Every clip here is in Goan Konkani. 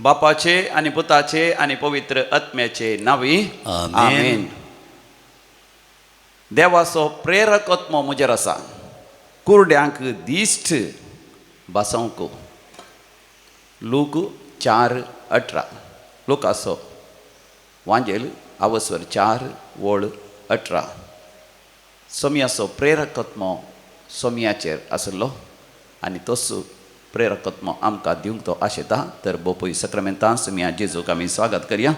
बापाचे आनी पुताचे आनी पवित्र आत्म्याचे नांवी आमेन. देवाचो प्रेरक आत्मो म्हजेर आसा, कुरड्यांक दिश्ट भासोवंक. लूक 4:18. लुकाचो वांजेल आवसवर 4:18. सोमयाचो प्रेरक आत्मो सोमयाचेर आसलो आनी तोच प्रेरक आत्मो आमकां दिवंक तो आशेता. तर बोपूय सक्रामेंतान सोमया जेजूक आमी स्वागत करया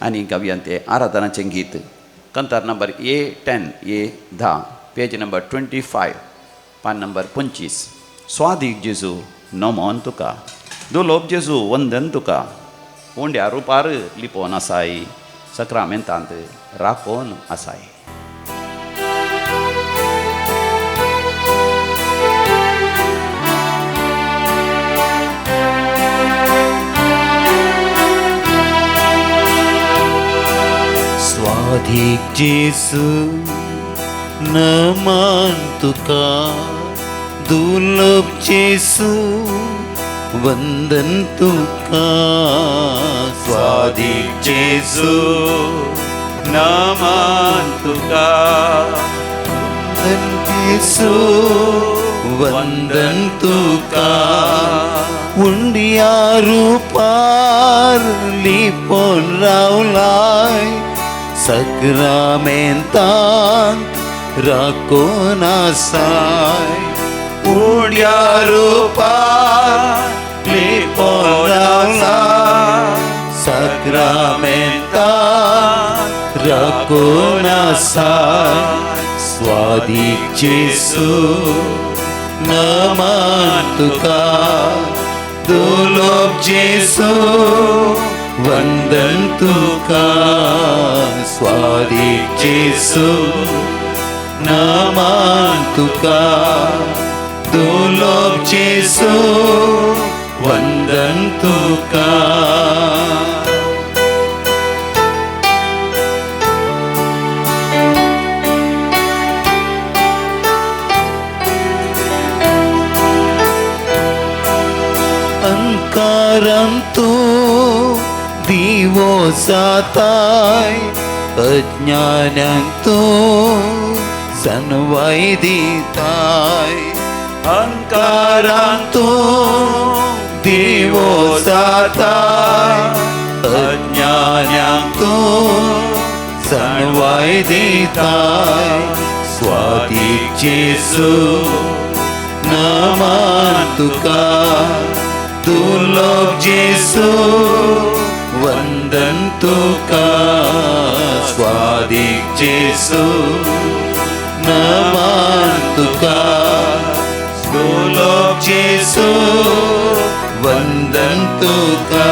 आनी गावया ते आराधनाचें गीत. कंतार number A10, A10, page number 25, पान नंबर 25. स्वादीक जेजू नमन तुका, दुलोब जेजू वंदन तुका, उंड्या रुपार लिपोवन आसाय, सक्रामेंतांत राखोन आसाय. स्वाधीक जेजू नमन तुका, दुर्लभ जेजू वंदन तुका. स्वाधीक जेजू नमन तुका, वंदन जेजू वंदन तुका. उंडिया रुपार लिपोन रावलाय, सक्रामेंतांत राखोन आसाय. उंड्या रुपार लिपोन रावलाय, सक्रामेंतांत राखोन आसाय. स्वादीक जेजू नमन तुका, दुर्लभ जेजू वंदन तुका. स्वादीक जेजू नमन तुका, दुर्लभ जेजू वंदन तुका. अंकारांतू दिवो जाताय, अज्ञानांत तूं सनवाय दिताय. अंकारांत तूं दिवो जाताय, अज्ञानांत तूं सनवाय दिताय. स्वादीक जेजू नमन तुका, दुर्लभ जेजू वंदन तुका. स्वादीक जेजू नमन तुका, दुर्लभ जेजू वंदन तुका.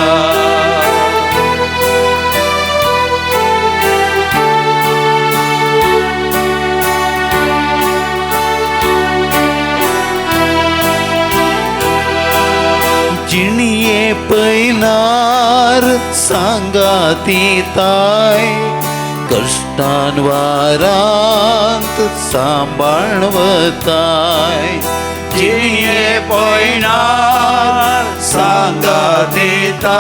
जिणये पैनार सांगातीताय, कष्टान वारांत सांबाळवताय. जिणये पैनार सांगातीताय,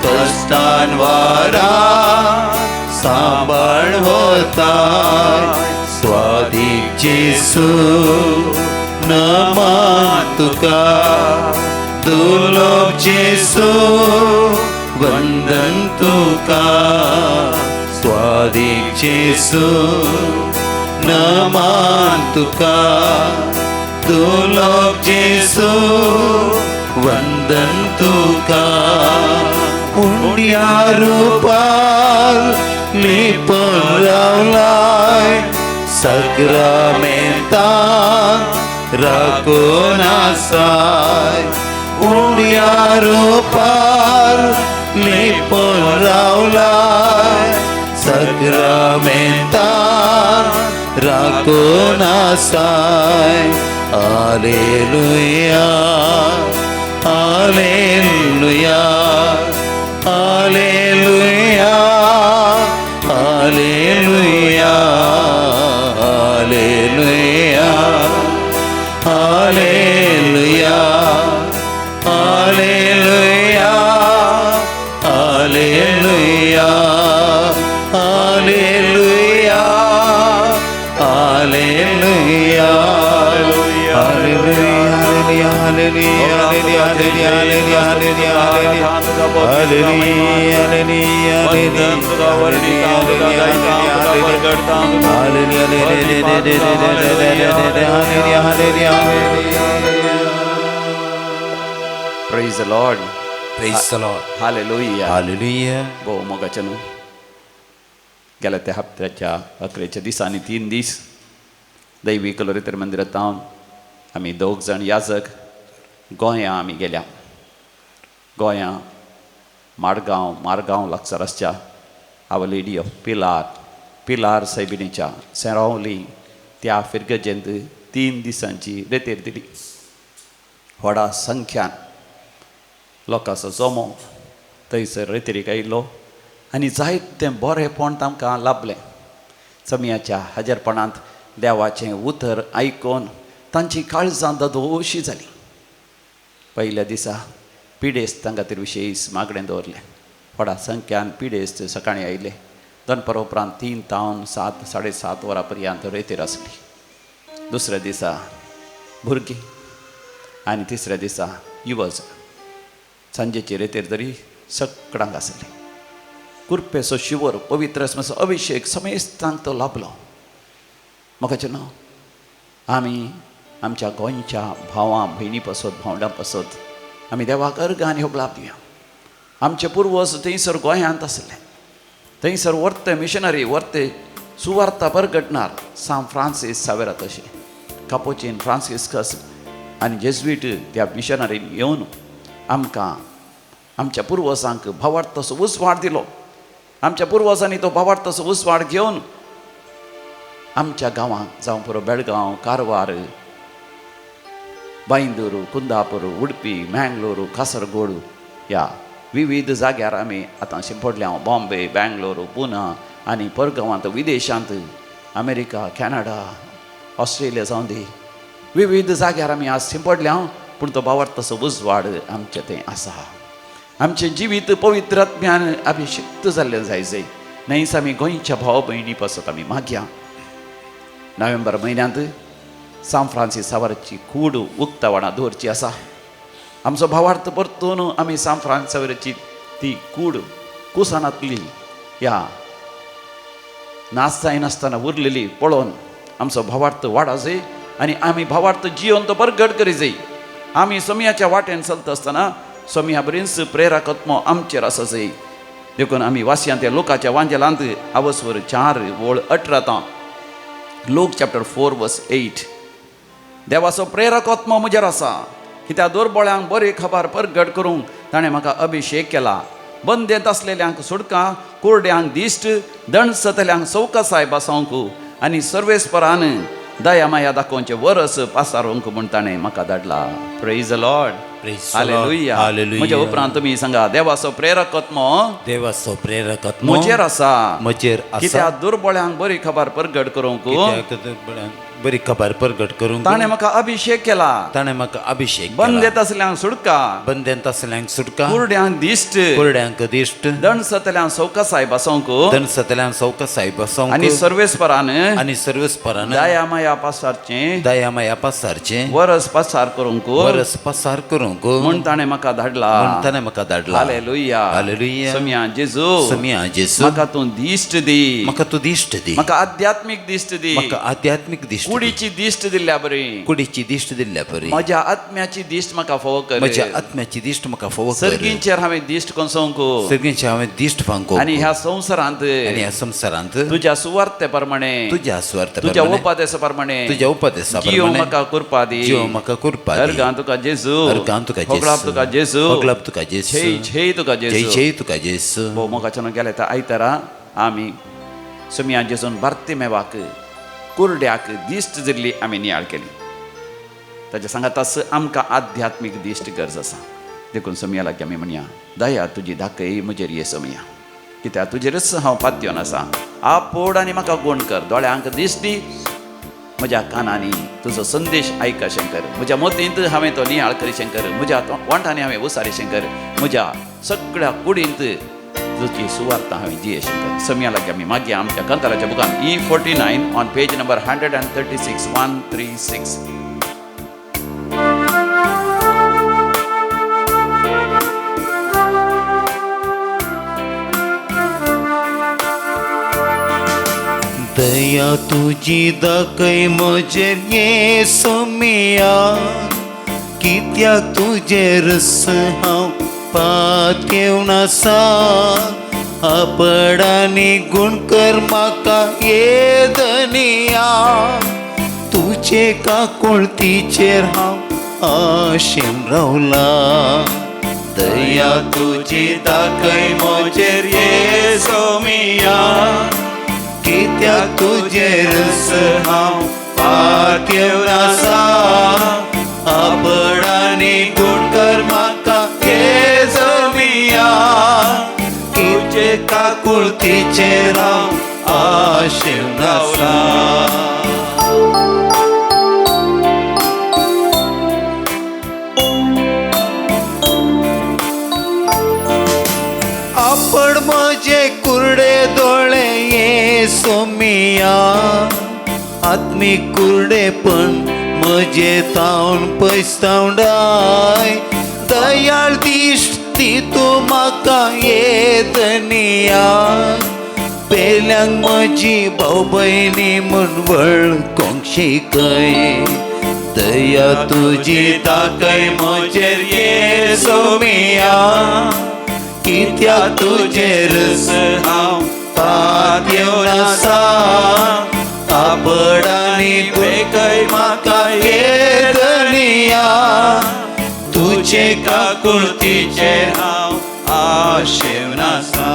कष्टान वारांत सांबाळवताय. स्वादीक जेजू नमन तुका, दुर्लभ जेजू वंदन तुका. स्वादीक जेजू नमन तुका, दुर्लभ जेजू वंदन तुका. उंड्या रुपार लिपोन रावलाय, सक्रामेंतांत राखोन आसाय. उंड्या रुपार लिपोन रावलाय, सक्रामेंतांत राखोन आसाय. आलेलुया आलेलुया आलेलुया आलेलुया आलेलुया आलेलुया आलेलुया. Hallelujah, hallelujah, hallelujah, hallelujah, hallelujah, hallelujah. Praise the Lord. Praise the Lord. Hallelujah. Hallelujah. भोव मोगाचें न्हू, गेल्या त्या हप्त्याच्या अकरेच्या दिसांनी 3 दीस दैवी कलोरेतर मंदिरांत आमी 2 जाण याजक गोंयां आमी गेल्या. गोंयां माडगांव, मारगांव लागसार आसच्या our lady of Pilar, Pilar सायबिणीच्या Seraulim त्या फिरगजेंत 3 दिसांची रेतेर दिली. व्हडा संख्यान लोकांचो जमो थंयसर रेतेरीक आयिल्लो आनी जायतें बरेंपण तांकां लाभलें. चमयाच्या हाजेरपणांत देवाचें उतर आयकून तांची काळजां ददोशी जाली. पयल्या दिसा पिडेस्त खातीर विशेश मागणें दवरलें. व्हडा संख्यान पिडेस्त सकाळीं आयले. दनपार उपरांत 3 तावन 7 7:30 वरां पर्यंत रेतीर आसली. दुसऱ्या दिसा भुरगीं आनी तिसऱ्या दिसा युवज. सांजेची रेतीर तरी सगळ्यांक आसली. कुरपेचो शिवर, पवित्र आत्म्याचो अभिशेक समेस्तांक तो लाभलो. म्हाका न्हू, आमी आमच्या गोंयच्या भावां भयणी पासत, भावंडां पासत आमी देवाक अर्घ आनी होगलाप दिवया. आमचे पुर्वज थंयसर गोंयांत आसले. थंयसर वर्ते मिशनरी, वर्ते सुवार्ता परगटणार सांत फ्रांसीस सावेरा तशें कापोचीन फ्रांसिस्कस आनी जेज्वीट त्या मिशनरीन येवन आमकां आमच्या पुर्वजांक भावार्थाचो उजवाड दिलो. आमच्या पुर्वजांनी तो भावार्थाचो उजवाड घेवन आमच्या गांवांत, जावं पुरो बेळगांव, कारवार, बांयदूर, कुंदापूर, उडपी, मँगलोर, कासरगोड ह्या विविध जाग्यार आमी आतां शिंपडल्या. बॉम्बे, बँगलोर, पुना आनी परगांवांत, विदेशांत, अमेरिका, कॅनडा, ऑस्ट्रेलिया जावं दी, विविध जाग्यार आमी आज शिंपडल्या. पूण तो भावार्थाचो उजवाड आमचें थंय आसा. आमचें जिवीत पवित्र आत्म्यान अभिषिक्त जाल्लें जाय जाय. न्हयच आमी गोंयच्या भाव भयणी पासत आमी मागया. नोव्हेंबर म्हयन्यांत सांत फ्रांसीस सावरची कूड उक्तावणां दवरची आसा. आमचो भावार्थ परतून आमी सांत फ्रांसीस सावरची ती कूड कुसानांतली ह्या नाच जायनासतना उरलेली पळोवन आमचो भावार्थ वाडा जाय आनी आमी भावार्थ जिवन तो परगट करी जाय. आमी सोमयाच्या वाटेन चलता आसतना सोमया बरीच प्रेरक आत्मो आमचेर आसा जाय. देखून आमी वासयांत त्या लोकाच्या वांजेलांत आवसवर 4:18, लूक चॅप्टर 4 वर्स 8, देवाचो प्रेरक आत्मो म्हजेर आसा, कित्याक दुर्बळ्यांक बरी खबर परगट करूंक ताणें म्हाका अभिशेक केला. बंदेंत आसलेल्यांक सुटका, कुरड्यांक दिश्ट, दणसतल्यांक चौकसाय बसोवंक आनी सर्वेस्परान दया माया दाखोवचें वरस पासारूंक म्हूण ताणें म्हाका धाडला. Praise the Lord. Hallelujah. म्हज्या उपरांत तुमी सांगा, देवाचो प्रेरक आत्मो, देवाचो प्रेरक आत्मो म्हजेर आसा, म्हजेर आसा, कित्याक दुर्बळ्यांक बरी खबर परगट करूंक बरी खबर परगट करूंक ताणें म्हाका अभिशेक केला. ताणें म्हाका अभिशेक केला. बंदेंत आसल्यांक सुटका, बंदेंत आसल्यांक सुटका, कुरड्यांक दिश्ट, कुरड्यांक दिश्ट, दणसतल्यांक चौकसाय बसोवंक, दणसतल्यांक चौकसाय बसोवंक आनी सर्वेस्परान, आनी सर्वेस्परान दया माया पासारचें, दया माया पासारचें वरस पासार करूंक, वरस पासार करूंक म्हूण ताणें म्हाका धाडला. म्हूण ताणें म्हाका धाडला. हालेलुया. हालेलुया. सोमया जेजू, सोमया जेजू, म्हाका तूं दिश्ट दी, म्हाका तूं दिश्ट दी, म्हाका आध्यात्मीक दिश्ट दी, म्हाका आध्यात्मीक दिश्ट, कुडीची दिश्ट दिल्ल्या बरी, कुडीची दिश्ट दिल्ल्या बरी, म्हज्या आत्म्याची दिश्ट म्हाका फावो कर, म्हज्या आत्म्याची दिश्ट म्हाका फावो कर, सर्गींचेर हांवें दिश्ट कोसोवंक, सर्गींचेर हांवें दिश्ट फांको, आनी ह्या संवसारांत, आनी ह्या संवसारांत तुज्या सुवार्थे प्रमाणे, तुज्या सुवार्थे तुज्या उपदेसा प्रमाणे, तुज्या उपदेसा जीव म्हाका कृपा दी, जीव म्हाका कृपा दी. अर्गां तुका जेजू, अर्गां तुका जेजू, होगळाप तुका जेजू, होगळाप तुका जेजू, छे छे तुका जेजू, जय जय तुका जेजू. भोव मोगाच्यान गेले तर आयतारा आमी सोमया जेजून बार्तिमेवाक कुरड्याक दिश्ट दिल्ली आमी नियाळ केली. ताच्या सांगाताच आमकां आध्यात्मीक दिश्ट गरज आसा. देखून सोमया लागीं आमी म्हणया, दया तुजी दाखय म्हजेर ये सोमया, कित्याक तुजेरच हांव पातयेवन आसा. आपोड आनी म्हाका गुण कर, दोळ्यांक दिश्ट दी, म्हज्या कानांनी तुजो संदेश आयक शंकर, म्हज्या मोतींत हांवें तो नियाळ करी शंकर, म्हज्या वांठांनी हांवें उसारी शंकर, म्हज्या सगळ्या कुडींत तुजी सुवार्ता हांवें जिये शंकर. सोमया लागीं आमी मागीर आमच्या कंताराच्या बुकान E49 on page number 136, 136. दया तुजी दाखय म्हजेर ये सोमिया, कित्याक तुजेर हांव पातयेवन आसा. आपडानी गुण कर म्हाका ये धनिया, तुजे काकुळतीचेर हांव आशेन रावला. दया तुजी दाखय म्हजेर ये सोमिया, कित्याक तुजेर हांव पातयेवन आसा. आपडानी गुण कर म्हाका ये सोमिया, तुजे काकुळतीचेर हांव आशेवन रावला. आपण म्हजे कुर्डे दोळे ये सोमिया, आत्मीक कुर्डेपण म्हजे तावन पयसावंडाय. दयाळ दिश्टी तूं म्हाका ये धनिया, पेल्यांक म्हजी भाव भयणी म्हूण वळखूंक शिकय. दया तुजी दाखय म्हजेर ये सोमिया, कित्याक तुजेर हांव पातयेवन आसा. आपडानी बेकय म्हाका ये धनिया, तुजे काकुळतीचेर हांव आशेवन आसा.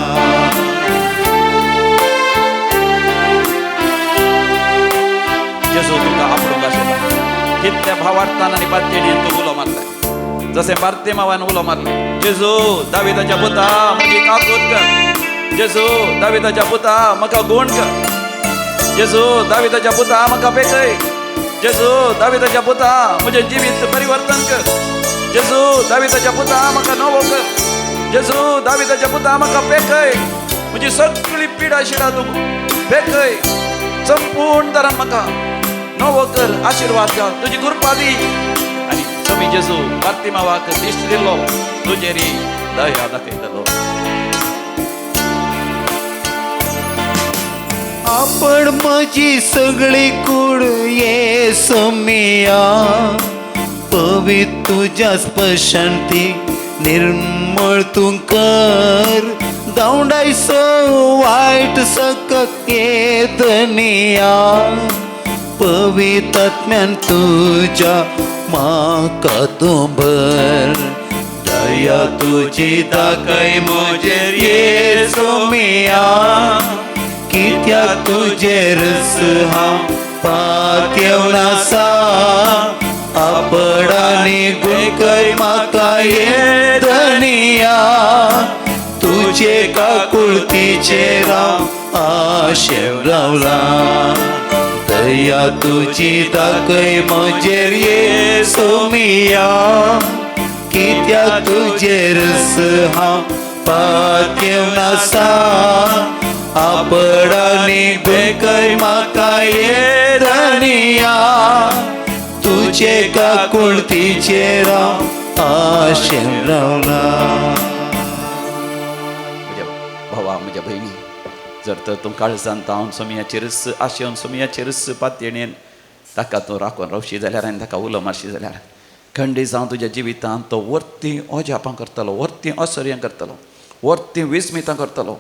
जेजू तुका आपडूंक आशिल्लो कितल्या भावार्थान आनी पातयेन तूं उलो मारलाय, जशें बार्तिमावान उलो मारलें, जेजू दाविदाच्या पुता म्हजी काकूत कर, जेजू दाविदाच्या पुता म्हाका गुण कर, जेजू दाविदाच्या पुता म्हाका पेकय, जेजू दाविदाच्या पुता म्हजें जिवीत परिवर्तन कर, जेजू दाविदाच्या पुता म्हाका नवो कर, जेजू दाविदाच्या पुता म्हाका पेकय, म्हजी सगळी पिडा शिडा तूं पेकय, संपूर्ण तरान म्हाका नवो कर, आशिर्वाद कर, तुजी कृपा दी. आनी तुमी जेजू बार्तिमावाक दिश्ट दिल्लो, तुजेरी दया दाखयतलो. आपण म्हजी सगळी कूड ये सोमिया, पवित्र तुज्या स्पर्शान ती निर्मळ तूं कर. धांवडायसो वायट सकत ये धनिया, पवित्र आत्म्यान तुज्या म्हाका तूं भर. दया तुजी दाखय म्हजेर ये सोमिया, कित्याक तुजेर हांव पातयेवन आसा. आपडानी गुण कर म्हाका ये धनिया, तुजे काकुळतीचेर हांव आशेवन रावला. दया तुजी दाखय म्हजेर ये सोमिया, कित्याक तुजेर हांव पातयेवन आसा. आपडानी गुण कर म्हाका ये धनिया, तुजे काकुळतीचेर हांव आशेवन रावला. म्हज्या भावा, म्हज्या भयणी, जर तर तूं काळजान तावन सोमियाचेरच आशेवन सोमियाचेरच पातयेन ताका तूं राखून रावशी जाल्यार आनी ताका उलो मारशी जाल्यार खंडीत जावन तुज्या जिवितांत तो वर्ती अजापां करतलो, वर्ती असर्यां करतलो, वर्ती विस्मितां करतलो,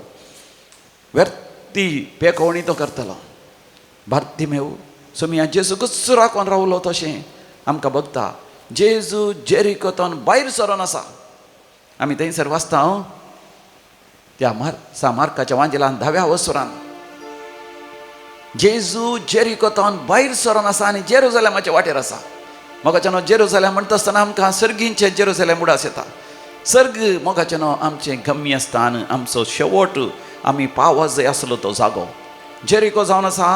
व्यर्थी पेकोवणी तो करतलो. बार्तिमेव सोमिया जेजूकच राखून रावलो तशें आमकां बघता. जेजू जेरिकोतान भायर सरोन आसा. आमी थंयसर वाचता त्या मार्काच्या वांजेलान 10व्या वसुरान जेजू जेरिकोतान भायर सरोन आसा आनी जेरुजलेमाच्या वाटेर आसा. मोगाच्यानो जेरुजलेम म्हणटा आसतना आमकां सर्गींचें जेरुजलेम उडास येता. सर्ग मोगाच्यानो आमचें गम्य स्थान, आमचो शेवट, आमी पावस जंय आसलो तो जागो जेरिको जावन आसा.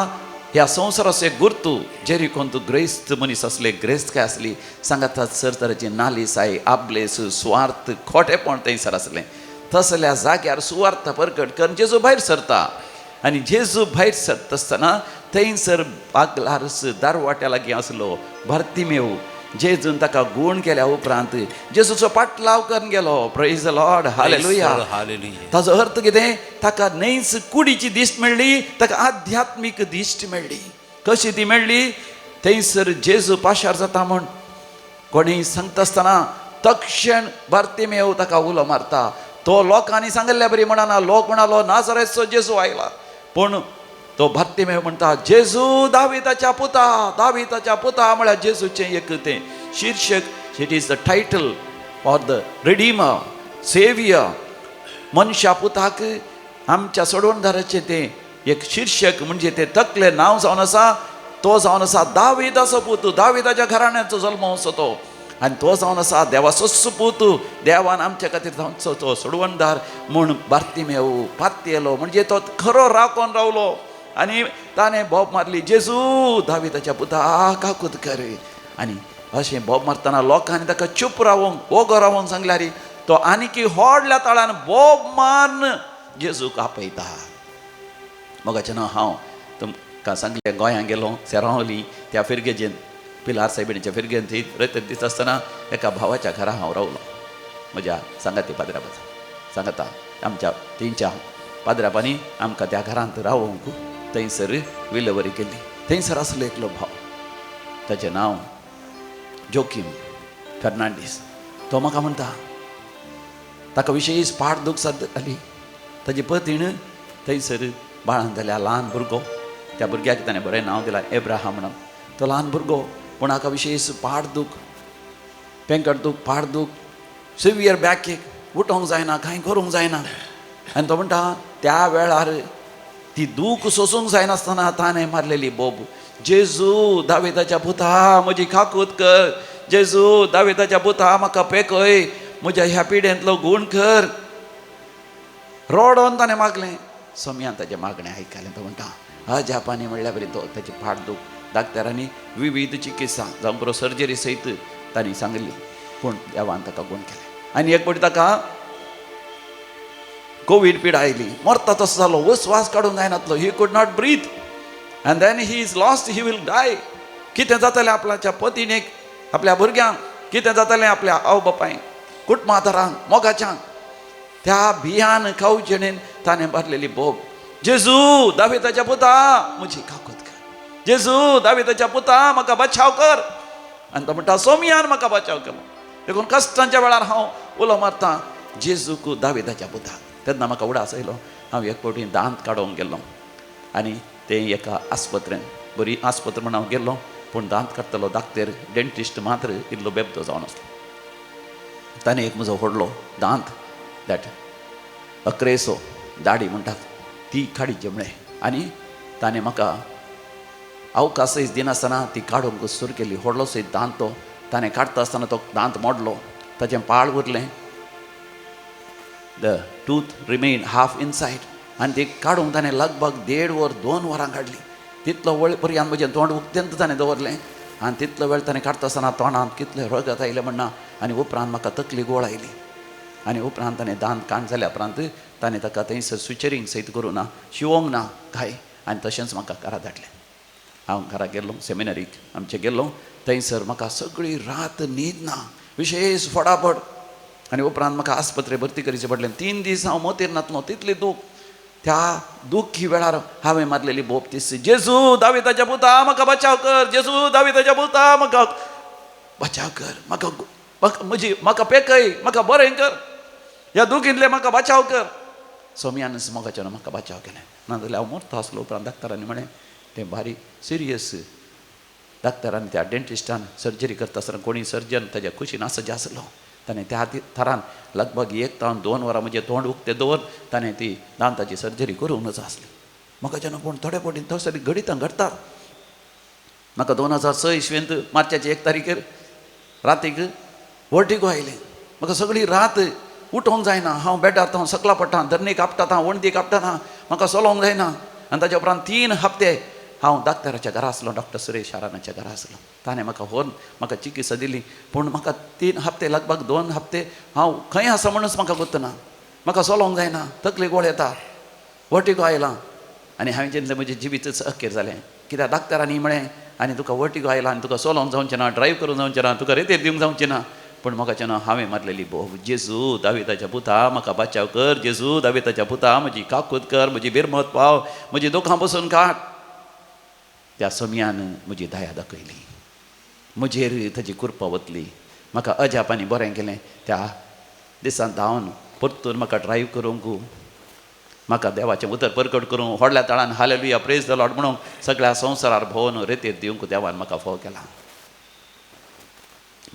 ह्या संवसाराचो एक गुर्तू जेरिकोन तूं ग्रेस्त मनीस आसले, ग्रेस्त काय आसली सांगाता सर तरेची नालिसाय, आबलेस, सुवार्थ, खोटेपण थंयसर आसलें. तसल्या जाग्यार सुवार्थ परगट करून जेजू भायर सरता आनी जेजू भायर सरता आसतना थंयसर बागलारस दारवाट्या लागीं आसलो बार्तिमेव. जेजून ताका गूण केल्या उपरांत जेजूचो पाटलाव करून गेलो. Praise the Lord, hallelujah. Hallelujah. ताजो अर्थ कितें? ताका न्हयच कुडीची दिश्ट मेळ्ळी, ताका आध्यात्मीक दिश्ट मेळ्ळी. कशी ती मेळ्ळी? थंयसर जेजू पाशार जाता म्हूण कोणीय सांगता आसतना तक्षण बार्तिमेव ताका उलो मारता. तो लोकांनी सांगिल्ल्या बरी म्हणना, लोक म्हणालो नाजरेचो जेजू आयला, पूण तो बार्तिमेव म्हणटा जेजू दाविताच्या पुता, दाविताच्या पुता. म्हळ्यार जेजूचें एक तें शीर्शक, it is the title for the redeemer, saviour. मनशा पुताक आमच्या सोडवणदाराचें तें एक शीर्शक, म्हणजे तें तकलें नांव जावन आसा. तो जावन आसा दाविदाचो पूत, दाविदाच्या घराण्याचो जल्म असो तो, आनी तो जावन आसा देवाचोच पूत. देवान आमच्या खातीर जावचो तो सोडवणदार म्हूण बार्तिमेव पातयेलो, म्हणजे तो खरो राखोन रावलो. आनी ताणें बोब मारली, जेजू दाविदाच्या पुता काकूत कर. आनी अशें बोब मारतना लोकांनी ताका चूप रावोंक, ओगो रावोंक सांगल्यार तो आनीकी व्हडल्या ताळान बोब मारून जेजूक आपयता. मोगाचें नांव हांव तुमकां सांगलें, गोंयांत गेलो सेरावली त्या फिरगेजेन, पिलार सायबिणीच्या फिरगेन थंय रयत दिता आसतना एका भावाच्या घरा हांव रावलो. म्हज्या सांगाती पाद्र्याबाचा सांगाता आमच्या तेंच्या पाद्र्यापांनी आमकां त्या घरांत रावोंक थंयसर विलवरी केल्ली. थंयसर आसलो एकलो भाव, ताचें नांव जोकीम फेर्नांडीस. तो म्हाका म्हणटा ताका विशेश पाड दूख जाली. ताजी पतीण थंयसर बाळान जाल्या ल्हान भुरगो, त्या भुरग्याक ताणें बरें नांव दिलां एब्राहाम म्हणून. तो ल्हान भुरगो, पूण हाका विशेश पाड दूख, पेंकट दूख, पाड दूख, सिवियर बॅक एक, उठोंक जायना, कांय करूंक जायना. आनी तो म्हणटा त्या वेळार ती दूख सोसूंक जायनासतना ताणें मारलेली बोब, जेजू दाविदाच्या पुता म्हजी काकूत कर, जेजू दाविदाच्या पुता म्हाका पेकय, म्हज्या ह्या पिड्यांतलो गूण कर. रोडोन ताणें मागलें. सोम्यान ताजें मागणें आयकलें. तो म्हणटा अजापानी म्हणल्या बरी तो ताची फाट दूख डाक्टरांनी विविध चिकित्सा जावं पुरो सर्जरी सयत तांणी सांगली, पूण देवान ताका गूण केलें. आनी एक फावटी ताका कोवीड पिडा आयली, मरता तसो जालो, उस्वास काडूंक जायनातलो. He could not breathe and then he is lost, he will die. कितें जातलें आपल्याच्या पतीणेक, आपल्या भुरग्यांक, कितें जातलें आपल्या आवय बापायक, कुटुंबादारांक, मोगाच्यांक. त्या भियान खावजेणेन ताणें भरलेली बोब, जेजू दाविदाच्या पुता म्हजी काकूत कर, जेजू दाविदाच्या पुता म्हाका बचाव कर. आनी तो म्हणटा सोमयान म्हाका बचाव केलो. देखून कश्टांच्या वेळार हांव उलो मारता जेजूक दाविदाच्या पुता. तेन्ना म्हाका उडास आयलो, हांव एक फावटी दांत काडोवंक गेल्लो आनी ते एका आस्पत्रेन, बरी आस्पत्र म्हण हांव गेल्लो, पूण दांत काडटलो डाक्टर डेंटिस्ट मात्र इल्लो बेबदो जावन आसलो. ताणें एक म्हजो व्हडलो दांत, that अक्रेसो दाडी म्हणटात ती काडीची म्हळें, आनी ताणें म्हाका अवकाशय दिनासतना ती काडूंक सुरू केली. व्हडलो सयत दांत तो ताणें काडटा आसतना तो दांत मोडलो, ताचें पाळ उरलें, the tooth remain half inside. आनी ती काडूंक ताणें लगभग 1.5 वर 2 वरां काडली. तितलो वेळ पर्यंत म्हजें तोंड उक्तेंत ताणें दवरलें आनी तितलो वेळ ताणें काडटा आसतना तोंडांत कितलें रगत आयलें म्हणना. आनी उपरांत म्हाका तकली गोळ आयली. आनी उपरांत ताणें दांत काण जाल्या उपरांत ताणें ताका थंयसर सुचरींग सयत करूं ना, शिवोंक ना काय, आनी तशेंच म्हाका घरा धाडलें. हांव घरा गेल्लो, सेमिनरीक आमचे गेल्लो, थंयसर म्हाका सगळी रात न्हीद ना, विशेश फटाफट. आनी उपरांत म्हाका आस्पत्रे भरती करचें पडलें. 3 दीस हांव मोतीर नातलो, तितली दूख. त्या दुखी वेळार हांवें मारलेली बोब तीच, जेजू दाविदाच्या पुता म्हाका बचाव कर, जेजू दाविदाच्या पुता म्हाका बचाव कर, म्हाका म्हजी म्हाका पेकय, म्हाका बरें कर, ह्या दुखींतलें म्हाका बचाव कर. सोमयानच मोगाच्यान म्हाका बचाव केलें, नाजाल्यार हांव मरता आसलो. उपरांत डाक्टरांनी म्हळें तें बारीक सिरियस. डाक्टरान त्या डेंटिस्टान सर्जरी करता आसतना कोणी सर्जन ताज्या कुशीन आसचे आसलो, ताणें त्या थरान लगभग 1 तावन 2 वरां म्हजें तोंड उक्तें दवर ताणें ती दांताची सर्जरी करूंक नजो आसली. म्हाका जेन्ना पूण थोडे फावटी थंयसर घडितां घडटात. म्हाका 2006 इसवेंत मार्चाचे 1 तारखेर रातीक वर्टिगो आयलें. म्हाका सगळी रात उठोवंक जायना, हांव बेडार हांव सकला पडटा, धरणी कापता, वणटी कापता, म्हाका चलोवंक जायना. आनी ताच्या उपरांत 3 हप्ते हांव डाक्टराच्या घरा आसलो, डॉक्टर सुरेश आरानाच्या घरा आसलो. ताणें म्हाका व्हरून म्हाका चिकित्सा दिली, पूण म्हाका 3 हप्ते लगभग 2 हप्ते हांव खंय आसा म्हणूनच म्हाका गोत्तना, म्हाका चलोवंक जायना, तकली गोळ येता, वर्टिगो आयला. आनी हांवें चिंतलें म्हजें जिवीतच अखेर जालें. कित्याक डाक्टरांनी म्हळें आनी तुका वर्टिगो आयला आनी तुका चलोवंक जावचें ना, ड्रायव्ह करूंक जावचें ना, तुका रेतेर दिवंक जावचें ना. पूण म्हाका ना हांवें मारलेली बोव, जेजू दाविताच्या पुता म्हाका बाचाव कर, जेजू दाविताच्या पुता म्हजी काकूत कर, म्हजी बिरमत पाव, म्हजी दुखां बसून काड. त्या समयान म्हजी दया दाखयली, म्हजेर ताजी कृपा वतली, म्हाका अजापांनी बरें केलें. त्या दिसान धांवन परतून म्हाका ड्रायव्ह करूंक, म्हाका देवाचें उतर परकट करूंक, व्हडल्या ताळान हालेलुया प्रेज the Lord म्हणूंक, सगळ्या संवसारार भोंवन रेतेर दिवंक देवान म्हाका फोव केला.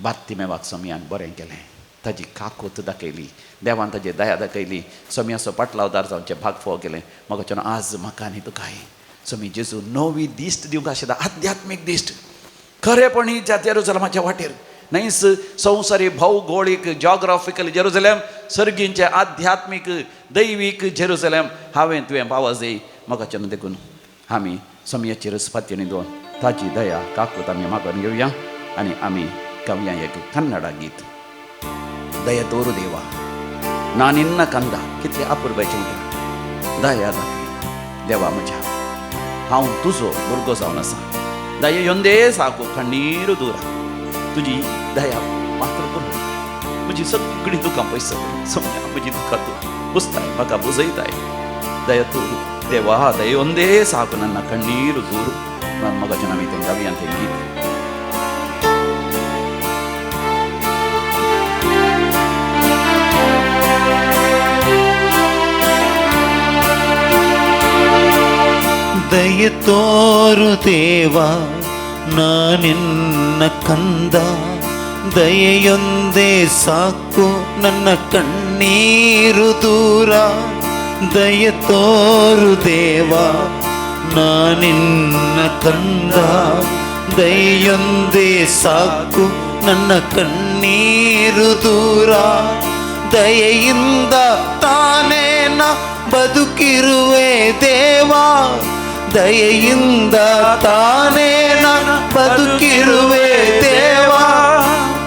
बार्तिमेवाक सोमयान बरें केलें, ताजी काकूत दाखयली, देवान ताजी दया दाखयली, सोमयाचो पाटलावदार जावचें भाग फोव केलें. म्हाका आज म्हाका आनी तुकाय सोमी जेजू नवी दिश्ट दिवंक आशिल्ला, आध्यात्मीक दिश्ट, खरेपणी ज्या जेरुजलमाच्या वाटेर न्हयच संवसारी भौगोळीक जॉग्राफिकल जेरुजलेम, सर्गींचें आध्यात्मीक दैवीक जेरुजलेम हांवें तुवें पावस म्हाका चेन देखून आमी सोमयाचेर पातयेनी दोन ताजी दया काकूत आमी मागून घेवया आनी आमी गावया एक कन्नडा गीत. दया तोरू देवा ना निन्न कंदा, कितले अपुरबायचें उतर. दया दाखय देवा म्हज्या, हांव तुजो भुरगो जावन आसा, दया योंदे साकू कण्णीर दूरा, तुजी दया मात्र करूं म्हजी सगळीं दुकां पयस सोमया, म्हजी दुकां तूं पुसताय, म्हाका बुजयताय. दया तोरू देवा दयोंदे साकू नन्ना कण्णीर दूर. म्हाका आमी तें गावया तें गीत. ದಯೆ ತೋರು ದೇವಾ ನಾನಿನ್ನ ಕಂದ, ದಯೆಯೊಂದೇ ಸಾಕು ನನ್ನ ಕಣ್ಣೀರು ದೂರ. ದಯೆ ತೋರು ದೇವಾ ನಾನಿನ್ನ ಕಂದ, ದಯೆಯೊಂದೇ ಸಾಕು ನನ್ನ ಕಣ್ಣೀರು ದೂರ. ದಯೆಯಿಂದ ತಾನೇ ನಾ ಬದುಕಿರುವೆ ದೇವಾ, ದಯೆಯಿಂದ ತಾನೇ ನಾ ಬದುಕಿರುವೆ ದೇವಾ.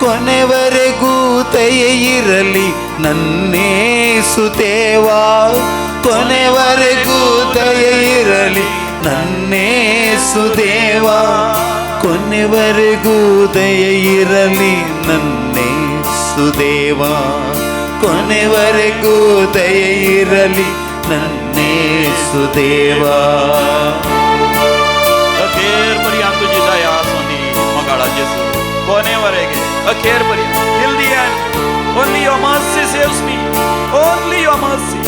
ಕೊನೆವರೆಗೂ ದಯೆಯಿರಲಿ ನನ್ನೇಸು ದೇವಾ, ಕೊನೆವರೆಗೂ ದಯೆಯಿರಲಿ ನನ್ನೇಸು ದೇವಾ, ಕೊನೆವರೆಗೂ ದಯೆಯಿರಲಿ ನನ್ನೇಸು ದೇವಾ, ಕೊನೆವರೆಗೂ ದಯೆಯಿರಲಿ ನನ್ನೇಸು ದೇವಾ. अखेर पर्यंत तुजी दया आसूं दी मोगाळा जेजू, कोनेवरेगे अखेर पर्यंत, till the end. Only your mercy saves me, only your mercy.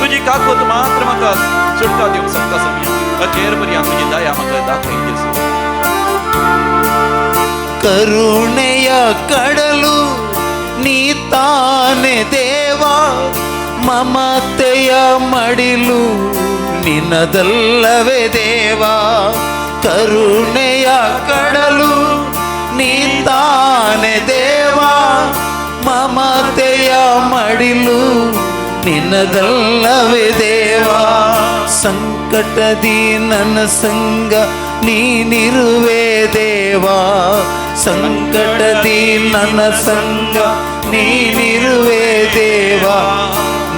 तुजी काकूत मात्र म्हाका सुटका दिवंक शकता सोमया, अखेर पर्यंत तुजी दया म्हाका दाखय जेजू. ಕರುಣೆಯ ಕಡಲು ನೀ ತಾನೆ ದೇವಾ, ಮಮತೆಯ ಮಡಿಲು ನಿನ್ನದಲ್ಲವೇ ದೇವಾ. ಕರುಣೆಯ ಕಡಲು ನೀ ತಾನೆ ದೇವಾ, ಮಮತೆಯ ಮಡಿಲು ನಿನ್ನದಲ್ಲವೇ ದೇವಾ. ಸಂಕಟದಿ ನನ್ನ ಸಂಗ ನೀನಿರುವೆ ದೇವಾ, ಸಂಕಟದಿ ನನ್ನ ಸಂಗ ನೀನಿರುವೆ ದೇವಾ.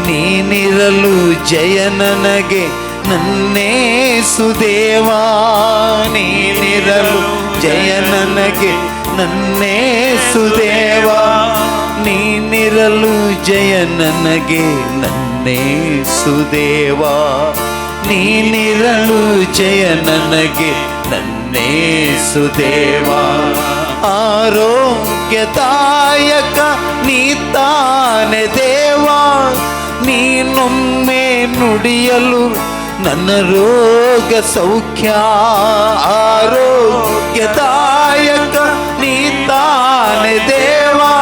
ನೀನಿರಲು ಜಯ ನನಗೆ ನನ್ನೇಸು ದೇವಾ, ನೀನಿರಲು ಜಯ ನನಗೆ ನನ್ನೇಸು ದೇವಾ, ನೀನಿರಲು ಜಯ ನನಗೆ ನನ್ನೇಸು ದೇವಾ, ನೀನಿರಲು ಜಯ ನನಗೆ ನನ್ನೇಸು ದೇವಾ. ಆರೋಗ್ಯದಾಯಕ ನೀ ತಾನೆ ದೇವಾ, ನೀನೊಮ್ಮೆ ನುಡಿಯಲು ನನ್ನ ರೋಗ ಸೌಖ್ಯ. ಆರೋಗ್ಯದಾಯಕ ನೀ ತಾನೆ ದೇವಾ,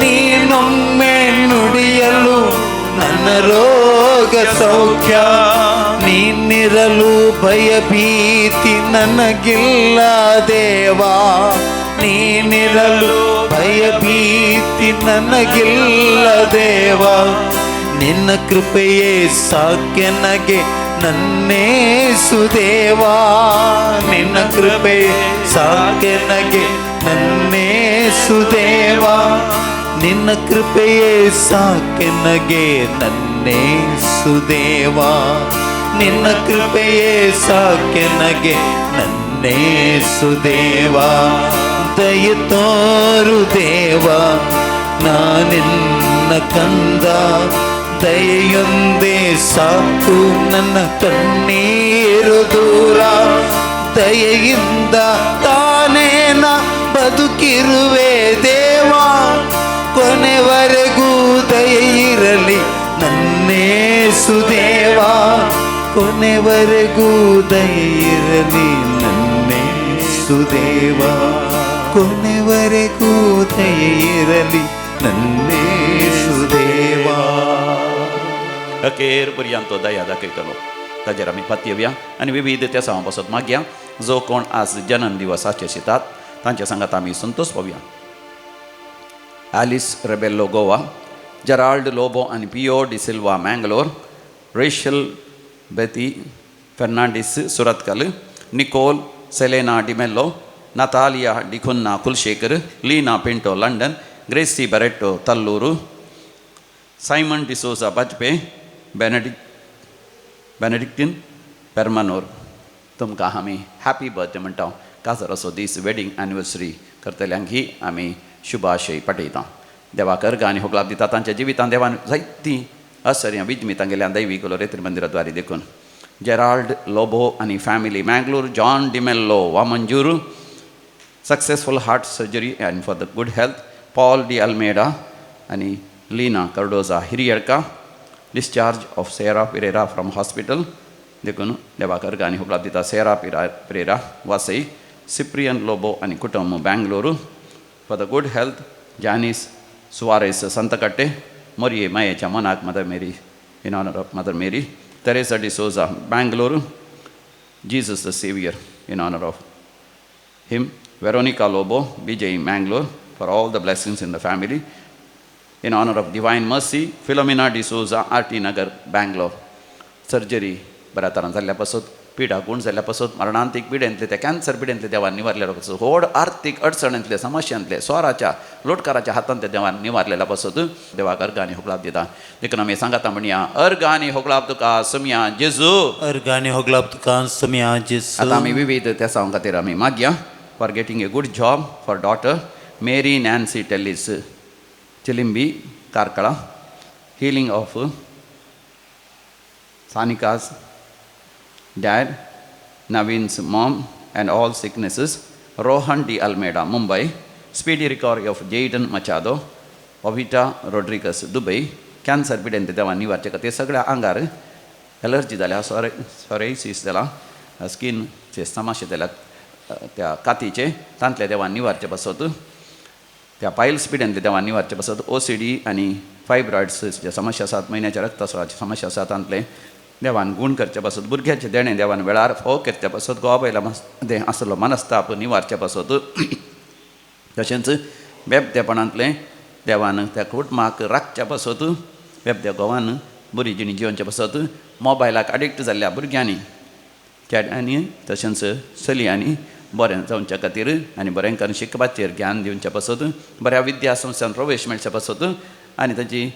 ನೀನೊಮ್ಮೆ ನುಡಿಯಲು ನನ್ನ ರೋಗ ಸೌಖ್ಯ. ನೀನಿರಲು ಭಯ ಭೀತಿ ನನಗಿಲ್ಲ ದೇವಾ, ನೀನಿರಲು ಭಯ ಭೀತಿ ನನಗಿಲ್ಲ ದೇವಾ. ನಿನ್ನ ಕೃಪೆಯೇ ಸಾಕ್ಯನಗೆ ನನ್ನೇಸು ದೇವಾ, ನಿನ್ನ ಕೃಪೆಯೇ ಸಾಕ್ಯನಗೆ ನನ್ನೇಸು ದೇವಾ, ನಿನ್ನ ಕೃಪೆಯೇ ಸಾಕ್ಯನಗೆ ನನ್ನೇಸು ದೇವಾ, ನಿನ್ನ ಕೃಪೆಯೇ ಸಾಕೆನಗೆ ನನ್ನೇಸು ದೇವ. ದಯ ತೋರು ದೇವ, ನಾನಿನ್ನ ಕಂದ, ದಯೆಯೊಂದೇ ಸಾಕು ನನ್ನ ಕಣ್ಣೀರು ದೂರ. ದಯೆಯಿಂದ ತಾನೇ ನಾ ಬದುಕಿರುವೆ ದೇವ, ಕೊನೆವರೆಗೂ ದಯೆಯಿರಲಿ ನನ್ನೇಸು ದೇವ. ಕೊನೆವರೆಗೂ ದಯೆಯಿರಲಿ ನನ್ನೇಸು ದೇವ, ಕೊನೆವರೆಗೂ ದಯೆಯಿರಲಿ ನನ್ನೇಸು ದೇವ. अखेर पर्यंत तो दया दाखयतलो. ताजेर आमी पातयेवया आनी विविध तेसांव पासत मागया. जो कोण आज जनन दिवसाचे शितात तांच्या सांगात आमी Santosh पावया. Alice Rebello Goa, Gerald Lobo आनी Pio D'Silva Mangalore, Rachel Betty Fernandes Surathkal, Nicole Selena D'Mello, Natalia D'Cunha Kulshekar, Leena Pinto London, Gracy Barreto Tallur, Simon D'Souza Bajpe, Benedictine Permanur. तुमकां आमी हॅपी बर्थडे म्हणटा. काजार असो दीस, वेडींग एनिवर्सरी करतल्यांक ही आमी शुभाशय पाठयता. देवाक अर्गां आनी होगलाप दिता. तांच्या जिवितांत देवान जायतीं आश्चर्यां विजमितां गेल्या दैवीक लोरेत्री मंदिराद्वारे. देखून जेराल्ड लोबो आनी family Mangalore, John D'Mello Vamanjoor, successful heart surgery and for the good health. Paul D Almeida आनी Leena Cardoza Hiriyadka, discharge of Sera Pereira from hospital. देखून देवाक अर्गां आनी होगलाप दिता. सेरा पिरेरा वासई, सिप्रियन लोबो आनी कुटुंब Bengaluru, for the good health. Janice Soares Santhakatte, Morye मायेच्या मनाक Mother Mary, in honour of Mother Mary. Teresa D'Souza Bengaluru, Jesus the Saviour, in honour of him. Veronica Lobo, Vijay Mangalore, for all the blessings in the family. In honour of Divine Mercy, Philomena D'Souza, R T Nagar, Bangalore. Surgery बऱ्या तरान जाल्ल्या पासत, पिडा गूण जाल्ल्या पासत, मरणांतीक पिडेंतले, त्या कॅन्सर पिडेंतले देवान निवारलेल्या पासत, व्हड आर्थीक अडचणींतले, समस्यांतले, स्वराच्या लोटकाराच्या हातांतले देवान निवारलेल्या पासत देवाक अर्गां आनी होगलाप दिता. देखून आमी सांगाता म्हणया, अर्गां आनी होगलाप तुका सुमया जेजू. अर्गानी होगलाप तुका सुमया जेजू. आतां आमी विविध तेसांव खातीर आमी मागया. For getting a good job for daughter Mary Nancy Tellis, Chilimbi, Karkala, healing of Sanika's dad, Naveen's mom, and all sicknesses. Rohan D. Almeida, Mumbai, speedy recovery of Jayden Machado, Pavita Rodriguez, Dubai, cancer पिडेंत देवान निवारचे खातीर, सगळ्या आंगार एलर्जी जाल्या, सोरेसिस जाला, स्किनचे समस्या जाल्या त्या कातीचे, तांतले देवान निवारचे पासत, त्या पायल्स पिडेंतले देवान निवारचे पासत, OCD आनी फायब्रॉयड्सचे समस्या आसात, म्हयन्याच्या रक्तस्रावाची समस्या आसा, तांतले देवान गूण करचे पासत, भुरग्याचें देणें देवान वेळार फोव करचे पासत, गोवा बायलां मदें आसलो मनस्ताप निवारचे पासत, तशेंच बेबदेपणांतलें देवान त्या कुटुंबाक राखच्या पासत, बेबद्या घोवान बरी जिणी जिवनचे पासत, मोबायलाक एडिक्ट जाल्ल्या भुरग्यांनी, चेड्यांनी तशेंच चलयांनी बरें जावच्या खातीर आनी बरें करून शिकपाचेर ज्ञान दिवच्या पासत, बऱ्या विद्या संस्थान प्रवेश मेळच्या पासत आनी तांची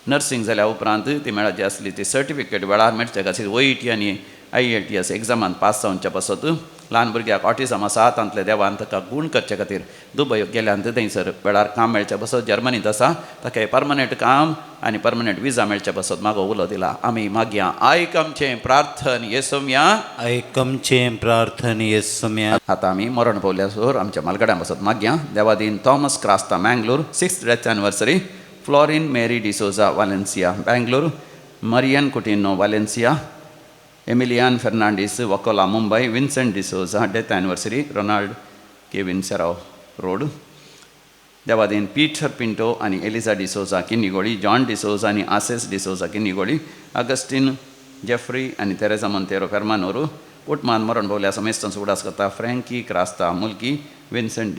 नर्सिंग जाल्या उपरांत ती मेळची आसली ती सर्टिफिकेट वेळार मेळचे खातीर, OET आनी IELTS एग्जामान पास जावच्या पासत, ल्हान भुरग्याक ऑटिजम आसा तांतले देवान ताका गूण करचे खातीर, दुबय गेल्यान थंयसर वेळार काम मेळचे पासत, जर्मनींत आसा ताका परमनंट काम आनी परमनंट विजा मेळचे पासत मागो उलो दिला. आमी मागया, आयक आमचें प्रार्थन येसोमया. आयकमचें प्रार्थन येसम्या. आतां आमी मरण पावल्या सोर आमच्या मालगड्यां पासत मागया. देवादीन Thomas Crasta, Mangalore, sixth death anniversary. Florin Mary D'Souza, Valencia, Bangalore, Marian Coutinho, Valencia, Emilian Fernandes, Vakola, Mumbai, Vincent D'Souza, death anniversary, Ronald Kevin, Serao road. Devadin Peter Pinto आनी एलिजा डिसोजा, किन्नीगोळी, जॉन डिसोजा आनी आसेस डिसोजा, किन्नीगोळी, अगस्टीन जेफ्री आनी तेरेजा मोंतेरो, फेर्मानोरू. कुटुंबान मरण पावल्या समेस्तांचो उगडास करता. फ्रँकी क्रास्ता, मुल्की, Vincent,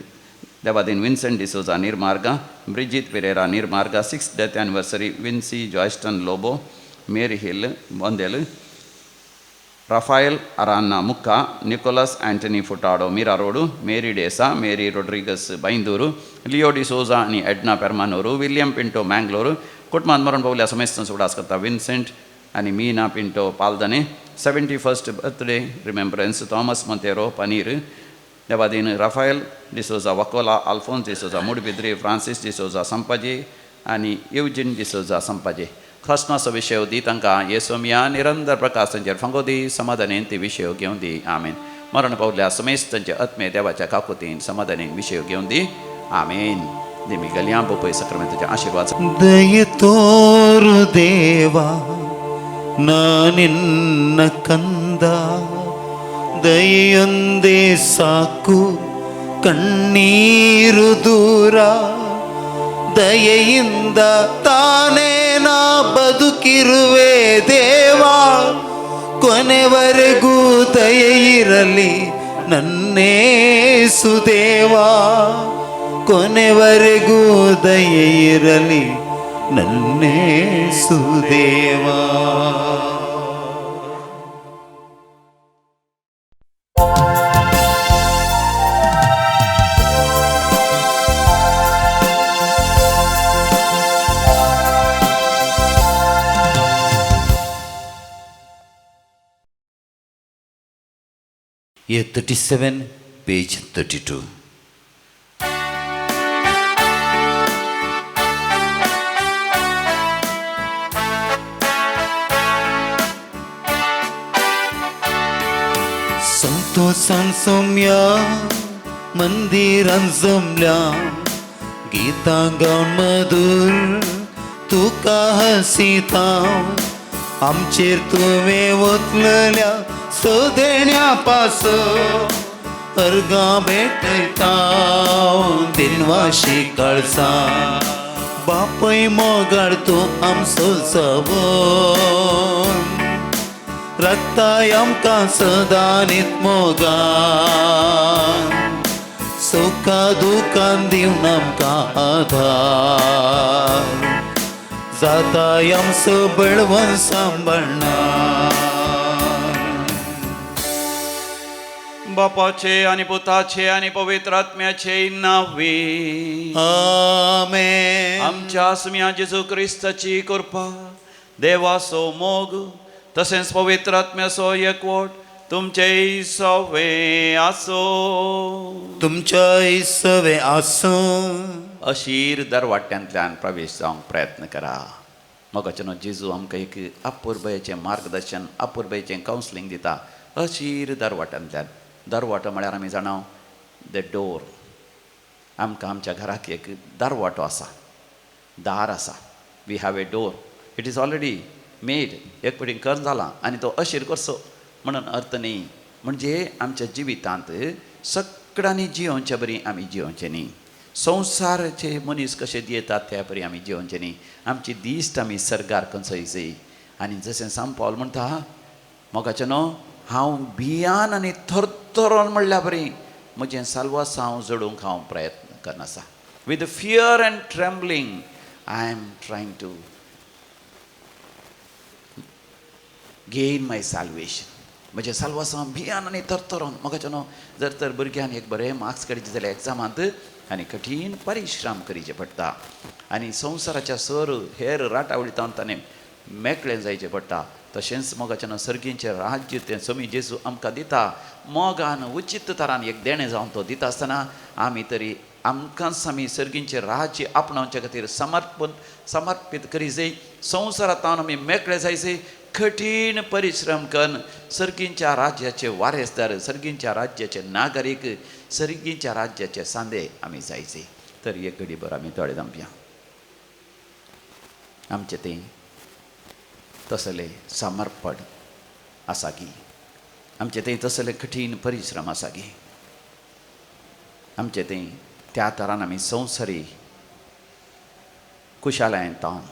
Devadin Vincent D'Souza, Neermarga, Brigitte Pereira, Neermarga, sixth death anniversary. Vincy Joyston Lobo, Mary Hill, Bondel, Raphael Aranha, Mukka, Nicholas Antony Furtado, Mira road, Mary D'Sa, Mary Rodrigues, Byndoor, Leo D'Souza आनी एडना पेर्मानोरू, विल्यम पिंटो, मँगलोर. कुटुंबान मरण पावल्या समेस्तांचो उगडास करता. विन्सेंट आनी Meena Pinto Paldane. 71st birthday remembrance Thomas Monteiro Paneer. Devadin Rafael D'Souza Vakola, Alphonse D'Souza Moodbidri, Francis D'Souza Sampaje आनी येवजीन डिसोजा संपाजे. कृष्णाचो विशय दी तांकां येसोमिया निरंतर प्रकाश तांचेर फांगो दी, समाधानेन ती विशय घेवन दी. आमेन. मरण पावल्या समेस्त तांचे आत्मे देवाच्या काकुतीन समाधानेन विशय घेवन दी. आमेन. देमी गलयां पोपय सक्रमेंताचे आशिर्वाद. ದಯೆ ತೋರು ದೇವಾ ನಾನಿನ್ನ ಕಂದ, ದಯೆಯೊಂದೇ ಸಾಕು ಕಣ್ಣೀರು ದೂರ, ದಯೆಯಿಂದ ತಾನೇ ನಾ ಬದುಕಿರುವೆ ದೇವಾ, ಕೊನೆವರೆಗೂ ದಯೆಯಿರಲಿ ನನ್ನೇಸು ದೇವಾ, ಕೊನೆವರೆಗೂ ದಯೆಯಿರಲಿ ನನ್ನೇಸು ದೇವಾ. Year 37, page 32. संतोषान सौम्या मंदिरान जमल्या, गीतां गावन मधुर तुका हसिता, आमचेर तुवें वतलेल्या सदेण्या पास अर्गां भेटयता दिनवाशी काळसा, बापय मोगाळ तूं आमचो जावन, राखताय आमकां सदां नीत मोगान, सुखा दुखान दिवन आमकां आधार, जाताय आमचो बळवंत सांबाळणार. बापाचे आनी पुताचे आनी पवित्र आत्म्याचे नांवे. आमेन. आमच्या सुम्या जेजू क्रिस्ताची कृपा, देवाचो मोग तशेंच पवित्र आत्म्याचो एकवट तुमचेय सवे आसो. तुमच्या सवे आसूं. अशीर दरवाट्यांतल्यान प्रवेश जावंक प्रयत्न करा. मोगाचें जेजू आमकां एक अपुरबायेचें मार्गदर्शन, अपुरबायेचें कावन्सिलींग दिता. अशीर दरवाट्यांतल्यान. दरवाटो म्हळ्यार आमी जाणा the door. आमकां आमच्या घराक एक दरवाटो आसा, दार आसा. We have a door, it is already made. एक पटी कर्न जाला आनी तो अशीर करचो म्हणून अर्थ न्ही. म्हणजे आमच्या जिवितांत सगळ्यांनी जियोवचे बरी आमी जियोवचें न्ही. संवसाराचे मनीस कशे दियेतात त्या बरी आमी जियोवचें न्ही. आमची दिश्ट आमी सर्गार खंयसय. आनी जशें सांपावल म्हणटा मोगाचें न्हू, हांव भियान आनी थरथरोन म्हणल्या बरी म्हजें साल्वास हांव जोडूंक हांव प्रयत्न करना. With fear and trembling I am trying to gain my salvation. म्हजें साल्वास हांव भियान आनी थरथरोन. मोगाचें न्हू, जर तर भुरग्यान एक बरें मार्क्स काडचे जाल्यार एग्जामांत आनी कठीण परिश्रम करचे पडटा आनी संवसाराच्या सर हेर राटावळी तावन ताणें मेकळें जायचें पडटा. तशेंच मोगाचें न्हू सर्गींचें राज्य तें समी जेजू आमकां दिता मोगान उचित तरान एक देणें जावन तो दिता आसतना आमी तरी आमकांच आमी सर्गींचें राज्य आपणावचे खातीर समर्पीत करी जाय. संवसारांत आमी मेकळे जाय जाय. कठीण परिश्रम करून सर्गींच्या राज्याचे वारेसदार, सर्गींच्या राज्याचे नागरीक, सर्गींच्या राज्याचे सांदे आमी जायचे. तर एक घडीभर आमी दोळे धांपया. आमचें तें तसलें समर्पण आसा की, आमचें तें तसलें कठीण परिश्रम आसा की, आमचें तें त्या तरान आमी संवसारी कुशालायेन तावन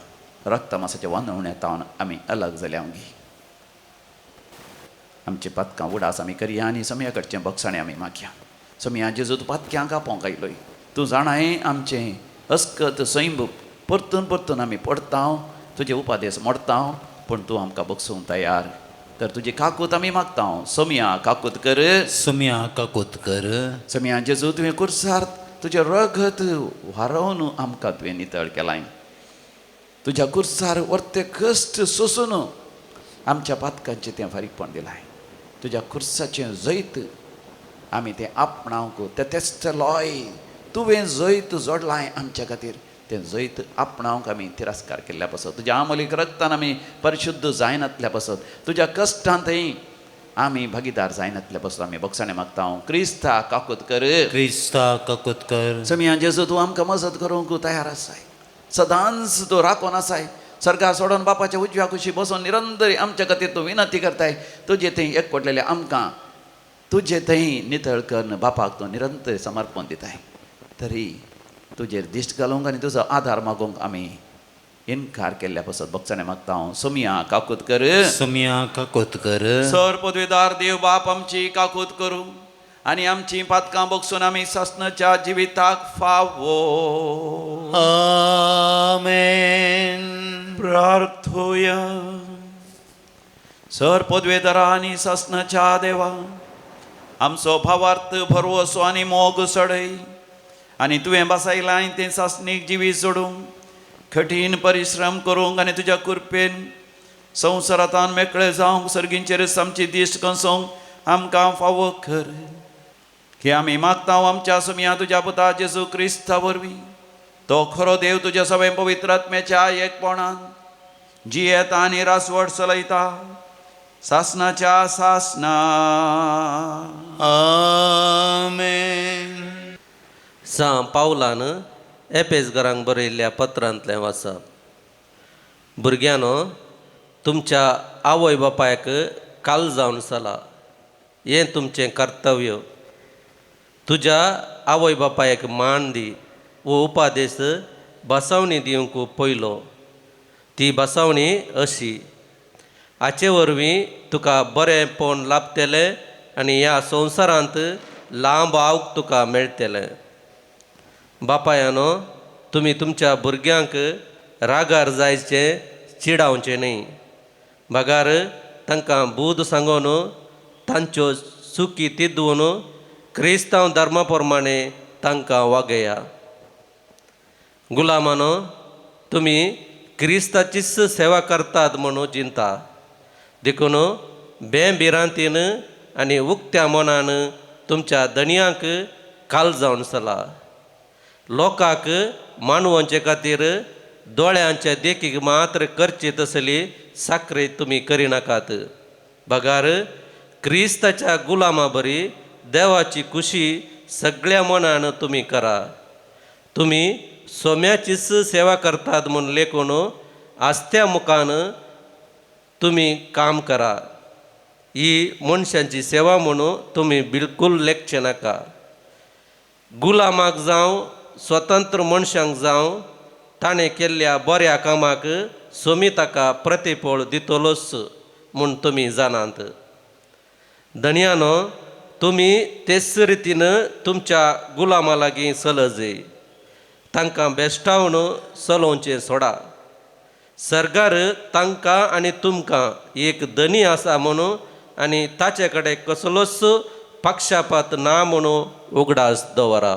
रक्तमासाच्या वांदवण्यात तावन आमी अलग जाल्या गी. आमचे पातकां उडास आमी करया आनी समया कडचें बक्षाणें आमी मागया. समया जेजू तूं पातक्यांक आपोवंक आयलोय, तूं जाणाय आमचें अस्कत सैंब परतून परतून आमी पडता, तुजे उपादेस मोडता, पूण तूं आमकां बक्षूंक तयार. तर तुजी काकूत आमी मागता. सोमया काकूत कर, सोमया काकूत कर. सोमया जेजू तुवें कुर्सार तुजें रगत व्हारोवन आमकां तुवें नितळ केलाय. तुज्या कुर्सार वर्ते कश्ट सोसून आमच्या पातकांचें तें फारीकपण दिलां. तुज्या खुर्साचें जैत आमी तें आपणावंक तें तेच लोय तुवें जैत जोडलां आमच्या खातीर, तें जैत आपणावंक आमी तिरस्कार केल्ल्या पासत, तुज्या आमोलीक रक्तान आमी परिशुद्ध जायनातल्या पासत, तुज्या कश्टांतय आमी भागीदार जायनातल्या पासत आमी बोगसाणे मागता. क्रिस्ता काकूत कर. क्रिस्ता काकूत कर. समिया जेजू, तूं आमकां मजत करूंक तयार आसाय, सदांच तूं राखून आसाय. सर्गा सोडून बापाच्या उजव्या कुशी बसून निरंतर आमच्या खातीर तूं विनंती करताय. तुजे थंय एकवटलेले आमकां तुजे थंय नितळ करून बापाक तूं निरंतर समर्पण दिताय. तरी तुजेर दिश्ट घालूंक आनी तुजो आदार मागूंक आमी इनकार केल्ल्या पासत बोगसाणे मागता हांव. सोमिया काकूत कर. सोमिया काकूत कर. सर पदवीदार देव बाप आमची काकूत करूं आनी आमची पातकां बगसून आमी सासणाच्या जिविताक फावो. आमेन. प्रार्थोया. सर पदवेदारा आनी सासणाच्या देवा, आमचो भावार्थ भरवसो आनी मोग सडय आनी तुवें बसायलां तें सासणीक जिवीत जोडूंक कठीण परिश्रम करूंक आनी तुज्या कृपेन संवसारांत मेकळे जावंक सर्गींचेर आमची दिश्ट कंसोवंक आमकां फावो कर. हे आमी मागता आमच्या सुमया तुज्या पुता जेजू क्रिस्ता वरवीं. तो खरो देव तुज्या सगळ्या पवित्र आत्म्याच्या एकपणान जियेता आनी रासवट चलयता सासनाच्या सासना. आमेन. सां पावलान एपेसगरांक बरयल्ल्या पत्रांतलें वाचप. भुरग्यांनो, तुमच्या आवय बापायक काल जावन चला, हें तुमचें कर्तव्य. तुज्या आवय बापायक मान दी हो उपादेश बसावणी दिवंक पयलो. ती बसावणी अशी, हाचे वरवीं तुका बरेंपण लाभतलें आनी ह्या संवसारांत लांब आवक तुका मेळटलें. बापायानो, तुमी तुमच्या भुरग्यांक रागार जायचें चिडावचें न्हय, बगार तांकां बूद सांगून तांच्यो चुकी तिदून क्रिस्तांव धर्मा प्रमाणे तांकां वागया. गुलामानो, तुमी क्रिस्ताचीच सेवा करतात म्हणून चिंता देखून बेभिरांतीन आनी उक्त्या मनान तुमच्या धनयांक काल जावन चला. लोकांक मानवचे खातीर दोळ्यांच्या देखीक मात्र करची तसली साखरे तुमी करिनाकात, बगार क्रिस्ताच्या गुलामा बरी देवाची खुशी सगळ्या मनान तुमी करा. तुमी सोम्याचीच सेवा करतात म्हूण लेखून आस्त्या मुखान तुमी काम करा. ही मनशांची सेवा म्हणून तुमी बिलकूल लेखचे नाका. गुलामाक जावं स्वतंत्र मनशांक जावं ताणें केल्ल्या बऱ्या कामाक सोमी ताका प्रतिफळ दितलोच म्हूण तुमी जाणात. धनयानो, तुमी तेच रितीन तुमच्या गुलामा लागीं चलजय, तांकां बेश्टावन चलोवचें सोडा. सरकार तांकां आनी तुमकां एक धनी आसा म्हणून आनी ताचे कडेन कसलोच पक्षपात ना म्हणून उगडास दवरा.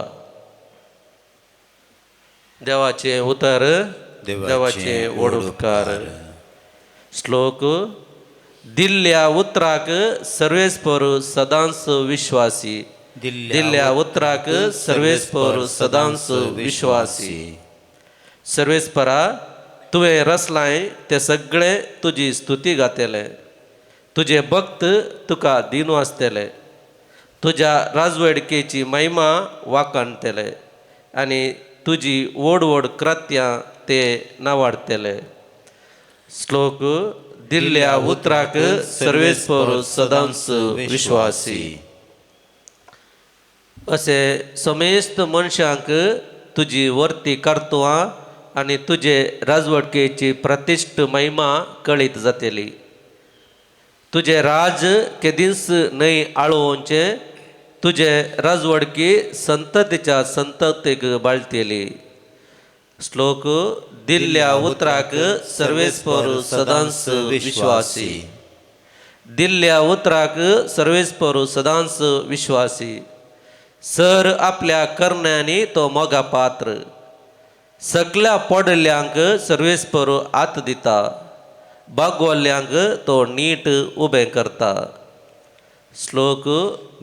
देवाचें उतर. देवाचें व्हड उपकार. श्लोक. दिल्ल्या उतराक सर्वेस्पर सदांच विश्वासी. दिल्ल्या उतराक सर्वेस्पर सदांच विश्वासी. सर्वेस्परा, तुवें रचलाय ते सगळे तुजी स्तुती गातले, तुजे भक्त तुका दिनू आसतले, तुज्या राजवडकेची महिमा वाखाणतले आनी तुजी व्हड व्हड कृत्यां ते नावाडतले. श्लोक. दिल्ल्या उतराक सर्वेस्पर सदांच विश्वासी. अशें समेस्त मनशांक तुजी वर्ती कर्तुवां आनी तुजे राजवटकेची प्रतिश्ठ महिमा कळीत जातली. तुजें राज केदींच न्हय आळोवचें, तुजे राजवडकी संततीच्या संततीक बाळतेली. श्लोक. दिल्ल्या उतराक सर्वेस्पर सदांच विश्वासी. दिल्ल्या उतराक सर्वेस्पर सदांच विश्वासी. सर आपल्या करण्यांनी तो मोगा पात्र, सगळ्या पडल्यांक सर्वेस्पर हात दिता. बागवल्ल्यांक तो नीट उबें करता. श्लोक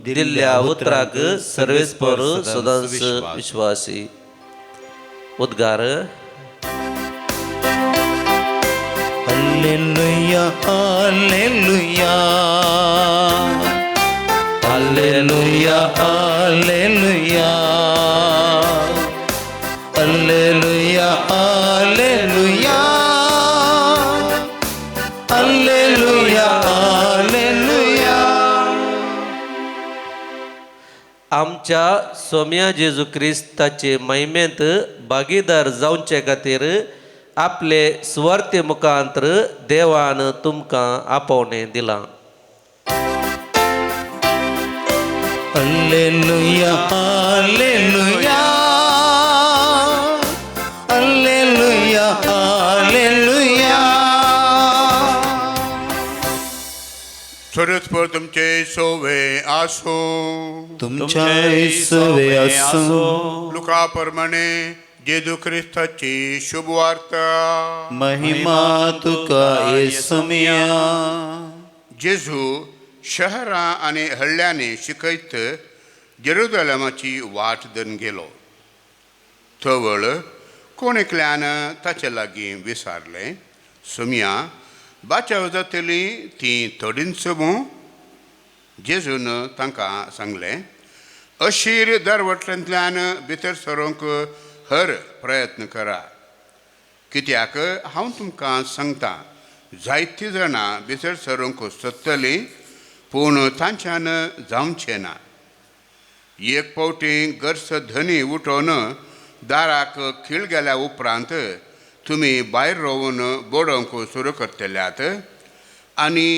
दिल्ल्या उतराक सर्वेस्पर सदांच विश्वासी. उद्गार. Alleluia, alleluia, alleluia, alleluia, alleluia, alleluia, alleluia, alleluia. आमच्या सोम्या जेजू क्रिस्ताचे महिमेंत भागीदार जावचे खातीर आपले सुवार्ते मुखांतर देवान तुमकां आपोवणें दिलां. Alleluia, alleluia, alleluia, alleluia. सरस्पर तुमचे सोवे आसो. तुमच्या सवे असो. लुका प्रमाणे जेजू ख्रिस्ताची शुभवार्ता. महिमा तुका येसुमिया. जेजू शहरां आनी हळ्ळ्यांनी शिकयत जेरुजलेमाची वाट धरून गेलो. तवळ कोण एकल्यान ताचे लागीं विचारलें, सुमया, बाचाव जातली ती थोडींच मू? जेजून तांकां सांगलें, अशीर दरवटल्यांतल्यान भितर सरूंक हर प्रयत्न करा, कित्याक हांव तुमकां सांगता, जायतीं जाणां भितर सरूंक सोदतलीं पूण तांच्यान जावचें ना. एक फावटी गरस धनी उठोवन दाराक खीळ गेल्या उपरांत तुमी भायर रोवन बडोवंक सुरू करतल्यात आनी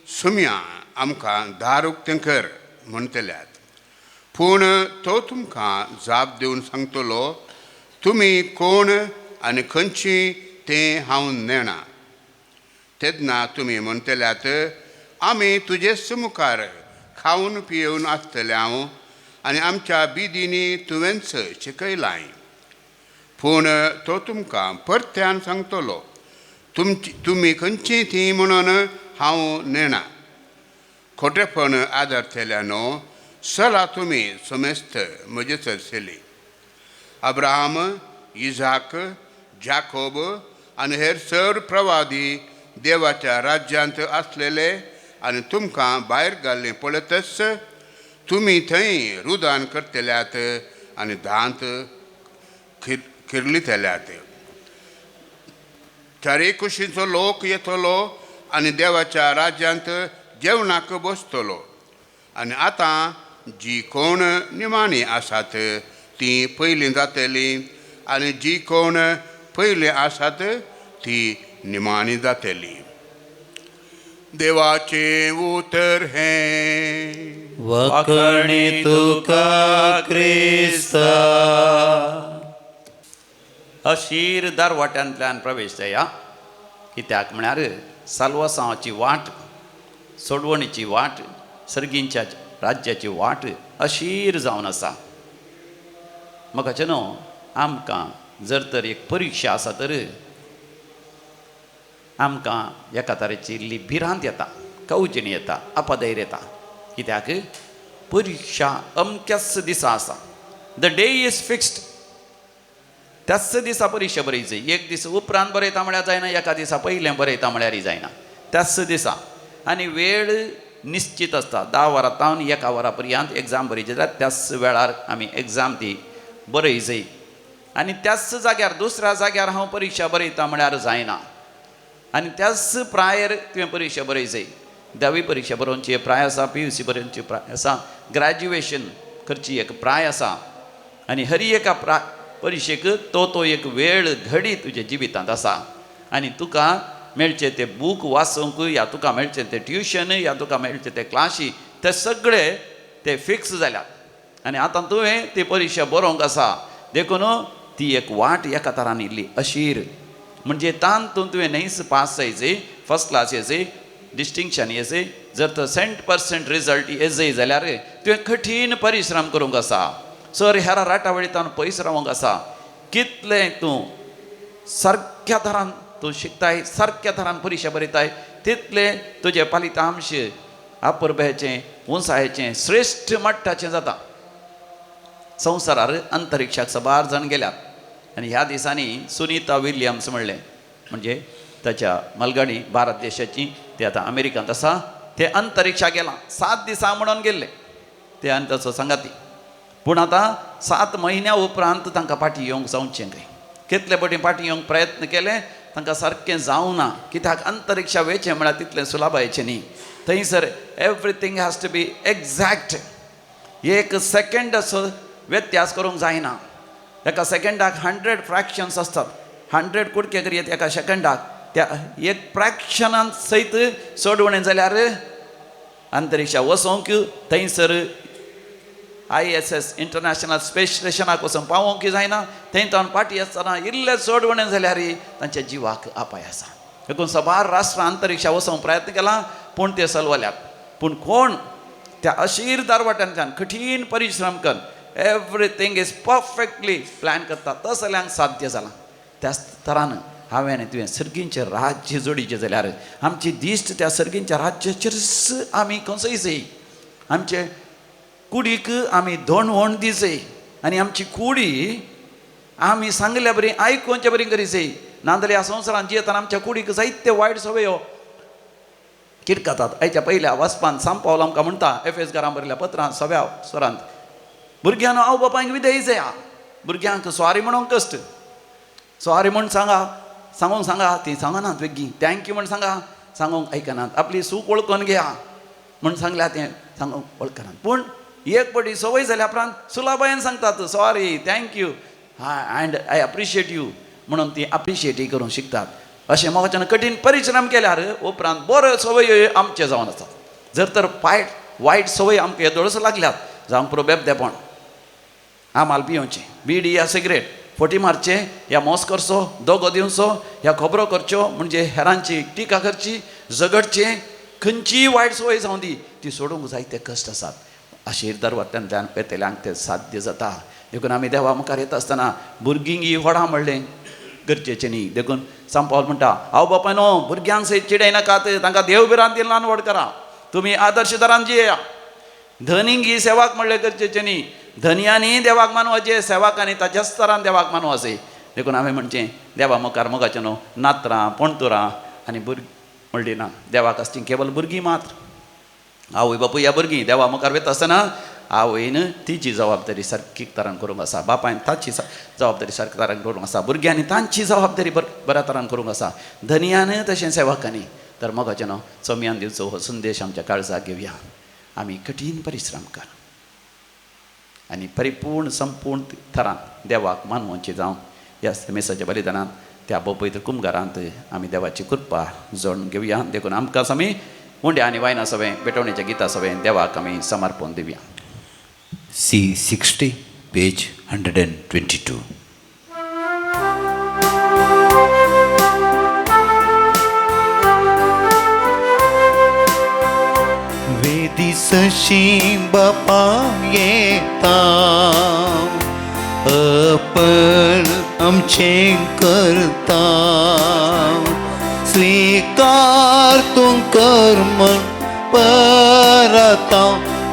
सुमया, आमकां दार उक्तें कर म्हणटल्यात. पूण तो तुमकां जाप दिवन सांगतलो, तुमी कोण आनी खंयची तें हांव नेणा. तेन्ना तुमी म्हणटल्यात, आमी तुजेच मुखार खावन पियेवन आसतले हांव आनी आमच्या बिदींनी तुवेंच शिकयलां. पूण तो तुमकां परत्यान सांगतलो, तुमची तुमी खंयची ती म्हणून हांव नेणा. खोटेपण आदरतल्या न्हू, चला तुमी समेस्त म्हजे चर्चेली. अब्राहम, इजाक, जाकोब आनी हेर चड प्रवादी देवाच्या राज्यांत आसलेले आनी तुमकां भायर घाल्ले पळयतच तुमी थंय रुदान करतल्यात आनी दांत खिरलितल्यात. चारय कुशींचो लोक येतलो आनी देवाच्या राज्यांत जेवणाक बसतलो. आनी आतां जी कोण निमाणी आसात ती पयलीं जातली आनी जी कोण पयलीं आसात ती निमाणी जातली. देवाचें उतर हें. वखणी तुका क्रिस्ता. अशीर दरवाट्यांतल्यान प्रवेश जाया, कित्याक म्हळ्यार साल्वासांवाची वाट, सोडवणीची वाट, सर्गींच्या राज्याची वाट अशीर जावन आसा. म्हाका न्हू आमकां जर तर एक परिक्षा आसा तर आमकां एका तरेची इल्ली भिरांत येता, कवचणी येता, अपधैर्य येता. कित्याक परिक्षा अमक्याच दिसा आसा, the day is fixed, त्याच दिसा परिक्षा बरयची. एक दीस उपरांत बरयता म्हळ्यार जायना, एका दिसा पयलें बरयता म्हळ्यारय जायना, त्याच दिसा. आनी वेळ निश्चित आसता, 10 वरां तावन 1 वरा पर्यंत एग्जाम बरयची जाल्यार त्याच वेळार आमी एग्जाम ती बरयची. आनी त्याच जाग्यार दुसऱ्या जाग्यार हांव परिक्षा बरयता म्हळ्यार जायना. आनी त्याच प्रायर तुवें परिक्षा बरयची. 10वी परिक्षा बरोवची प्राय आसा, PUC बरोवची प्राय आसा, ग्रॅज्युएशन करची एक प्राय आसा. आनी हर एका परिक्षेक तो तो एक वेळ घडी तुज्या जिवितांत आसा. आनी तुका मेळचे ते बूक वाचूंक, या तुका मेळचे ते ट्युशन, या तुका मेळचे ते क्लासी, ते सगळे ते फिक्स जाल्यात. आनी आतां तुवें ती परिक्षा बरोवंक आसा. देखून ती एक वाट एका तरान इल्ली अशीर, म्हणजे तातूंत तुवें न्हयच पास जायचे, फर्स्ट क्लास येयचे, डिस्टिंक्शन येयचे. जर तर 100% रिजल्ट येजय जाल्यार तुवें कठीण परिश्रम करूंक आसा. सर हेरा राटावळींत पयस रावंक आसा. कितलें तूं सारक्या तरान तूं शिकताय सारक्या थरान परिक्षा बरयताय तितले तुजें फलितांश अपुरबायेचें उंचायेचें श्रेश्ठ मट्टाचें जाता. संवसारार अंतरिक्षाक साबार जाण गेल्यात आनी ह्या दिसांनी सुनीता विल्यम्स म्हणलें म्हणजे ताच्या मलगाणी भारत देशाची, ते आतां अमेरिकांत आसा, ते अंतरिक्षाक गेलां 7 दिसां म्हणून गेल्ले ते आनी ताचो सांगाती. पूण आतां 7 म्हयन्या उपरांत तांकां फाटीं येवंक जावचें खंय. कितले फावटी फाटीं येवंक प्रयत्न केले तांकां सारकें जावना. कित्याक अंतरिक्षा वेचें म्हळ्यार तितलें सुलाभायेचें न्ही. थंयसर everything has to be exact. एक सेकेंड असो व्यत्यास करूंक जायना. एका सेकेंडाक 100 फ्रॅक्शन्स आसतात. 100 कुडके करयेत एका सेकंडाक, त्या एक फ्रॅक्शनान सयत चड उणें जाल्यार अंतरिक्षा वचोंक थंयसर ISS international space स्टेशनाक वचून पावोवंक जायना. थंय तावन फाटीं आसतना इल्लें चड उणें जाल्यार तांच्या जिवाक अपाय आसा. देखून साबार राष्ट्रां अंतरिक्षा वचोंक प्रयत्न केला पूण ते सलवल्यात. पूण कोण त्या अशीर दारवाट्यांतल्यान कठीण परिश्रम कर एवरीथींग is perfectly plan करता तसल्यांक साध्य जालां. त्याच तरान हांवें आनी तुवें सर्गींचें राज्य जोडीचें जाल्यार आमची दिश्ट त्या सर्गींच्या राज्याचेरच आमी खंयसय आमचे कुडीक आमी दोण दिसय आनी आमची कुडी आमी सांगल्या बरी आयकुचे बरी करीसय. नाजाल्यार ह्या संवसारांत जियेतना आमच्या कुडीक जायते वायट सवयो किरकातात. आयच्या पयल्या वाचपान सांपावल आमकां म्हणटा एफ एस घरां बरयल्या पत्रां सव्या स्वरांत, भुरग्यांनो आवय बापायक विधेय जाया. भुरग्यांक सॉरी म्हणूंक कश्ट, सॉरी म्हूण सांगा, सांगूंक सांगा, ती सांगनात बेगीन. Thank you म्हूण सांगा, सांगूंक आयकनात. आपली सूख वळखून घेया म्हूण सांगल्या तें सांगूंक वळखनात. पूण एक पटी संवय जाल्या उपरांत सुलाबायन सांगतात sorry, thank you and I appreciate you म्हणून ती अप्रिशिएटय करूंक शिकतात. अशें मोगाच्यान कठीण परिश्रम केल्यार उपरांत बऱ्यो संवय आमचे जावन आसात. जर तर वायट संवय आमकां येदोळच लागल्यात, जावंक पुरो बेबदेपण, आमाल पियोवचें, बिडी या सिगरेट, फटी मारचें, ह्या मोस करचो, दोगो दिवचो, ह्या खबरो करच्यो, म्हणजे हेरांची टिका करची, झगडचें, खंयचीय वायट संवय जावं दी ती सोडूंक जायते कश्ट आसात. अशें दरवाट्यांतल्यान वेतल्यांक तें साध्य जाता. देखून आमी देवा मुखार येता आसतना भुरगीं ही व्हडा म्हणलें गरजेचें न्ही. देखून सांपावल म्हणटा हांव बापाय न्हू भुरग्यांक सयत चिडयनाकात, तांकां देव भिरांत ल्हान व्हड करा, तुमी आदर्श दरान जियेया. धनींक ही सेवाक म्हणलें गरजेचें न्ही, धनयांनी देवाक मानवाचें, सेवाकांनी ताच्याच तरान देवाक मानवाचें. देखून हांवें म्हणचें देवा मुखार मोगाचें न्हू नात्रां पणतुरां आनी भुरगीं म्हणली ना, देवाक आसची केवल भुरगीं मात्र. आवय बापूय ह्या भुरगीं देवा मुखार वता आसतना आवयन तिची जबाबदारी सारकी तरान करूंक आसा, बापायन ताची जबाबदारी सारकी तरान करूंक आसा, भुरग्यांनी तांची जबाबदारी बऱ्या तरान करूंक आसा, धनयान तशें सेवकांनी. तर मोगाचें न्हू चोमयान दिवचो हो संदेश आमच्या काळजाक घेवया. आमी कठीण परिश्रम कर आनी परिपूर्ण संपूर्ण थरान देवाक मानवची जावं ह्या मिसाच्या बलिदानांत त्या पवित्र कुमगारांत आमी देवाची कृपा जोडून घेवया. देखून आमकां आमी उंड्या आनी वायना सवें भेटवणेच्या गिता सवें देवाक आमी समर्पण दिवया. C60, page 122. वेदी सशी बापा येता आपण आमचें करता, स्वीकार तूं कर म्हण परता,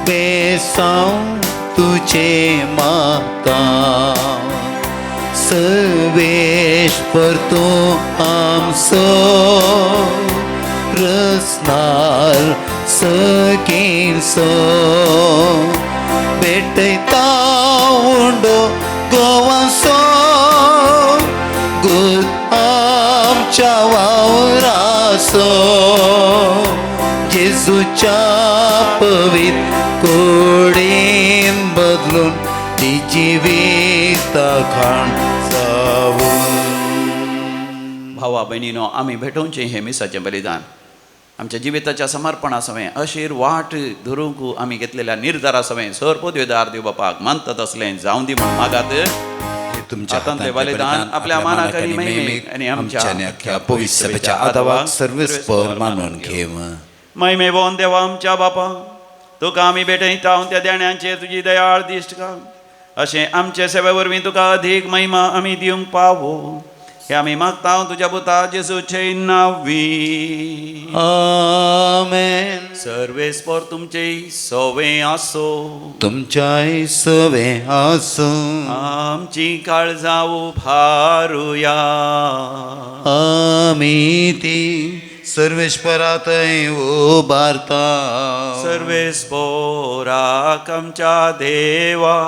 बेसांव तुझे माता, सर्वेश्वर तूं आमचो रसनार सगींचो, भेटयता उंडो गोवाचो, गुत आमच्या वावराचो, जेजूच्या पवित्र कुडीन बदलून ती जिविता खाण जावन. भावा भयणीनो आमी भेटोवचें हें मिसाचें बलिदान आमच्या जिविताच्या समर्पणा सवें अशीर वाट धरूंक आमी घेतलेल्या निर्धारा सवें सर पदवेदार देव बापाक मानतात असलें जावं दी म्हूण मागात. तुमच्या हातांतलें बलिदान आपल्या मानाक आनी महिमेक आनी आमच्या अख्ख्या पवित्र सभेच्या आदावाक सर्वेस्पर मानून घेव. महिमे भोवन देवा आमच्या बापा, तुका आमी भेटयता त्या देण्यांचेर तुजी दयाळ दिश्ट घाल, अशें आमचे सेवे वरवीं तुका अधीक महिमा आमी दिवंक पावो. हे आमी मागता तुज्या पुता जेजूचे नांवी. आमेन. सर्वेस्पर तुमचे सवे आसो. तुमच्याय सवे आसूं. आमची काळजां उभारुया. आमी ती सर्वेस्परातय उबारता. सर्वेस्पोराक आमच्या देवा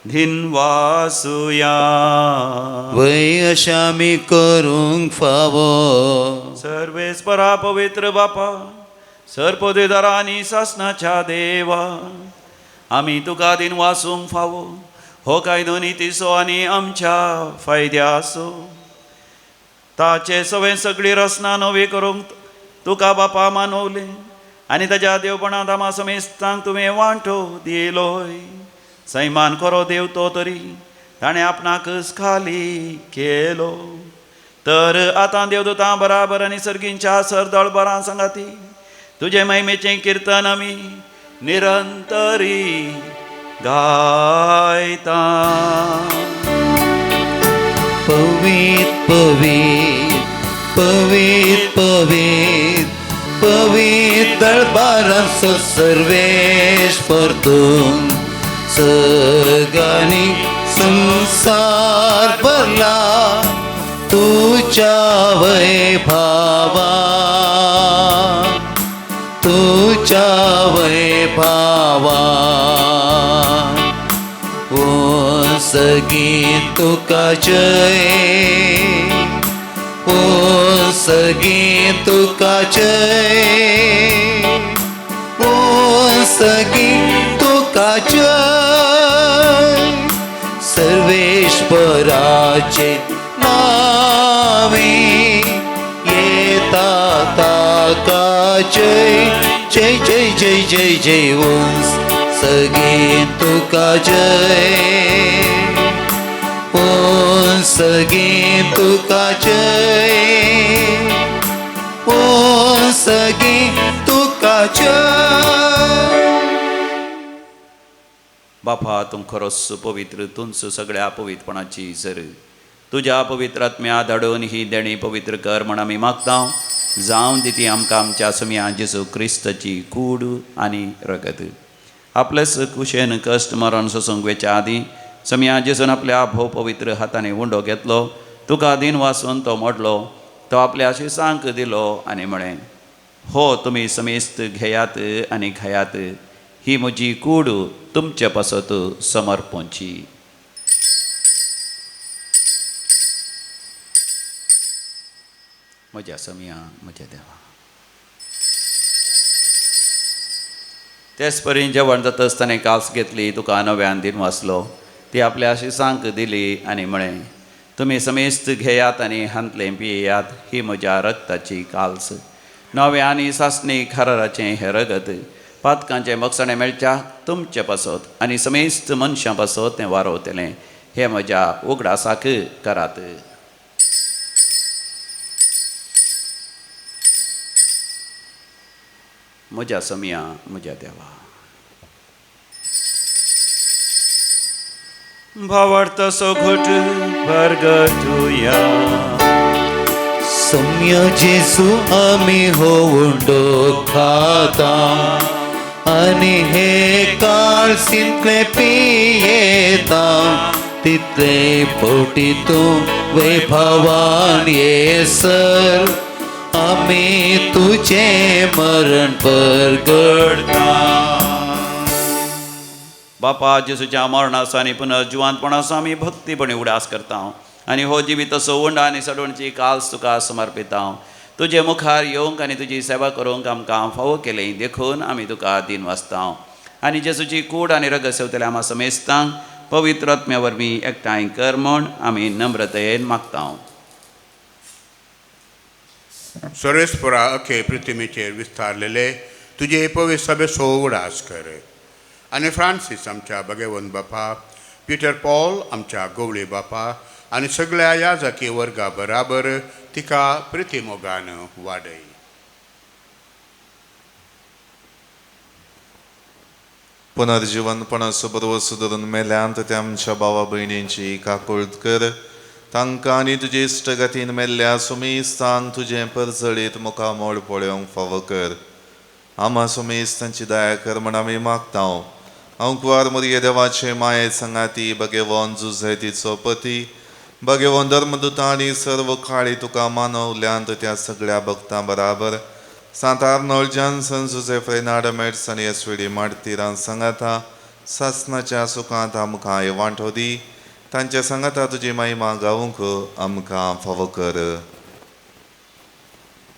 धिनवासुया. वय अशें आमी करूंक फावो. सर्वेस्परा पवित्र बापा, सर्पदेदारा आनी सासनाच्या देवा, आमी तुका दिनवासूंक फावो. हो कायदो नितीचो आनी आमच्या फायद्याचो. ताचे सवें सगळी रचना नवी करूंक तुका बापा मानवलें आनी ताज्या देवपणांत आमा समेस्तांक तुवें वांटो दिलोय. सैमान खरो देव तो तरी ताणें आपणाकच खाली केलो. तर आतां देवदूतां बराबर आनी सर्गींच्या सरदळ बरां सांगाती तुजे महिमेचें किर्तन आमी निरंतरी गायता. पवित पवित पवित पवित पवित दळबारांचो सर्वेस्पर तूं, सगळ्यांनी संसार भरला तुज्या वैभावा, तुज्या वैभावा. ओ सगी तुका जय, ओ सगी तुका जय, ओ सगी तुका जय. सर्वेश्वराचे नावे येता ताका जय जय जय जय जय जय. ओ सगी तुका जय, ओ सगी तुका जय, ओ सगी तुका जय. बापा, तूं खरोच पवित्र, तूंच सगळ्या पवित्रपणाची सर. तुज्या पवित्र आत्म्या धाडून ही देणी पवित्र कर म्हण आमी मागता. जावं दी ती आमकां आमच्या समिया जेजू क्रिस्ताची कूड आनी रगत. आपलेच कुशेन कश्ट मरण सोसूंक वेच्या आदीं समिया जेजून आपल्या भोव पवित्र हातांनी उंडो घेतलो, तुका दिन वासून तो मोडलो, तो आपल्या शिसांक दिलो आनी म्हळें, हो तुमी समेस्त घेयात आनी खायात, ही म्हजी कूड तुमचे पासत समर्पणची. म्हज्या समिया, म्हज्या देवा. तेच परी जेवण जाता आसतना कास घेतली, तुका नव्यान दिन वाचलो, ती आपल्या शिसांक दिली आनी म्हळें, तुमी समेस्त घेयात आनी हांतलें पियेयात, ही म्हज्या रक्ताची काल्स, नव्या आनी सासणी खाराराचें हें रगत पातकांचें मगसणें मेळच्या तुमचे पासत आनी समेस्त मनशां पासत तें वारोवतलें. हें म्हज्या उगडासाक करात. म्हज्या समिया, म्हज्या देवा. भावार्थाचो घट परगटुया. सम्य जेजू आमी हो उंडो खाता आनी हे काळसींतले पियेता, तितले पोटी तूं वैभवान येसर आमी तुजें मरण परगडता. बापा, जेजूच्या मरणाचो आनी पुनर्जिवंतपणाचो आमी भक्तीपणी उडास करता आनी हो जिवीत उंडा आनी सडवणची काल्स तुका समर्पिता. तुजे मुखार येवंक आनी तुजी सेवा करूंक आमकां फावो केली देखून आमी तुका दिन वाचता. आनी जेजूची कूड आनी रगत सेवतले आमा समेस्तांक पवित्र आत्म्या वरवीं एकठांय कर म्हूण आमी नम्रतेन मागता. सर्वेस्परा अखे पृथ्वीचेर विस्तारलेले तुजे पवित्र सभेचो उडास कर आनी फ्रांसीस आमच्या भगवंत बापा, पिटर पॉल आमच्या गोवळे बापा आनी सगळ्या याजकी वर्गा बराबर तिका प्रितीमोगान वाडय. पुनर्जिवनपणाचो बरवस धरून मेल्यांत त्या आमच्या भावा भयणींची काकुळट कर तांकां आनी तुजे इश्टगतीन मेल्ल्या सुमेस्तांक तुजें परजळीत मुखामोळ पळोवंक फावो कर. आमा सुमेस तांची दया कर म्हण आमी मागता. अंकवार मोरये देवाचे माये संगाती भगेवन जुझे तिचो पती भगेवन धर्मदुतां आनी सर्व काळी तुका मानवल्यांत त्या सगळ्या भक्तां बराबर सांत आर्नोल्ड जॉन्सन, जुझे फ्रेनाड मेट्स आनी एस वी डी मार्तिरां सांगाता सासनाच्या सुखांत आमकां वांटो दी. तांच्या सांगाता तुजी महिमा गावूंक आमकां फावो कर.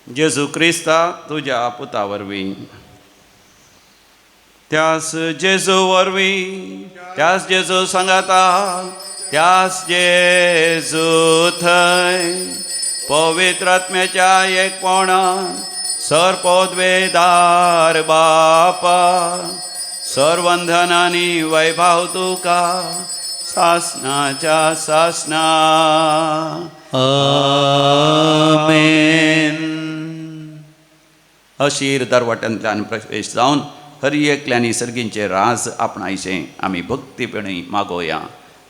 जेजू क्रिस्ता तुज्या पुता वरवीं, त्यास जेजू वरवीं, त्यास जेजू सांगाता, त्यास जेजू थंय पवित्र आत्म्याच्या एकपणान सर्पोद्वेदार बापा सर्वंधनानी वैभाव तुका सासनाच्या सासना. आमेन. अशीर दरवाट्यांतल्यान प्रवेश जावन हर एकल्यांनी सर्गींचे राज आपणायचें आमी भक्तीपणी मागोया.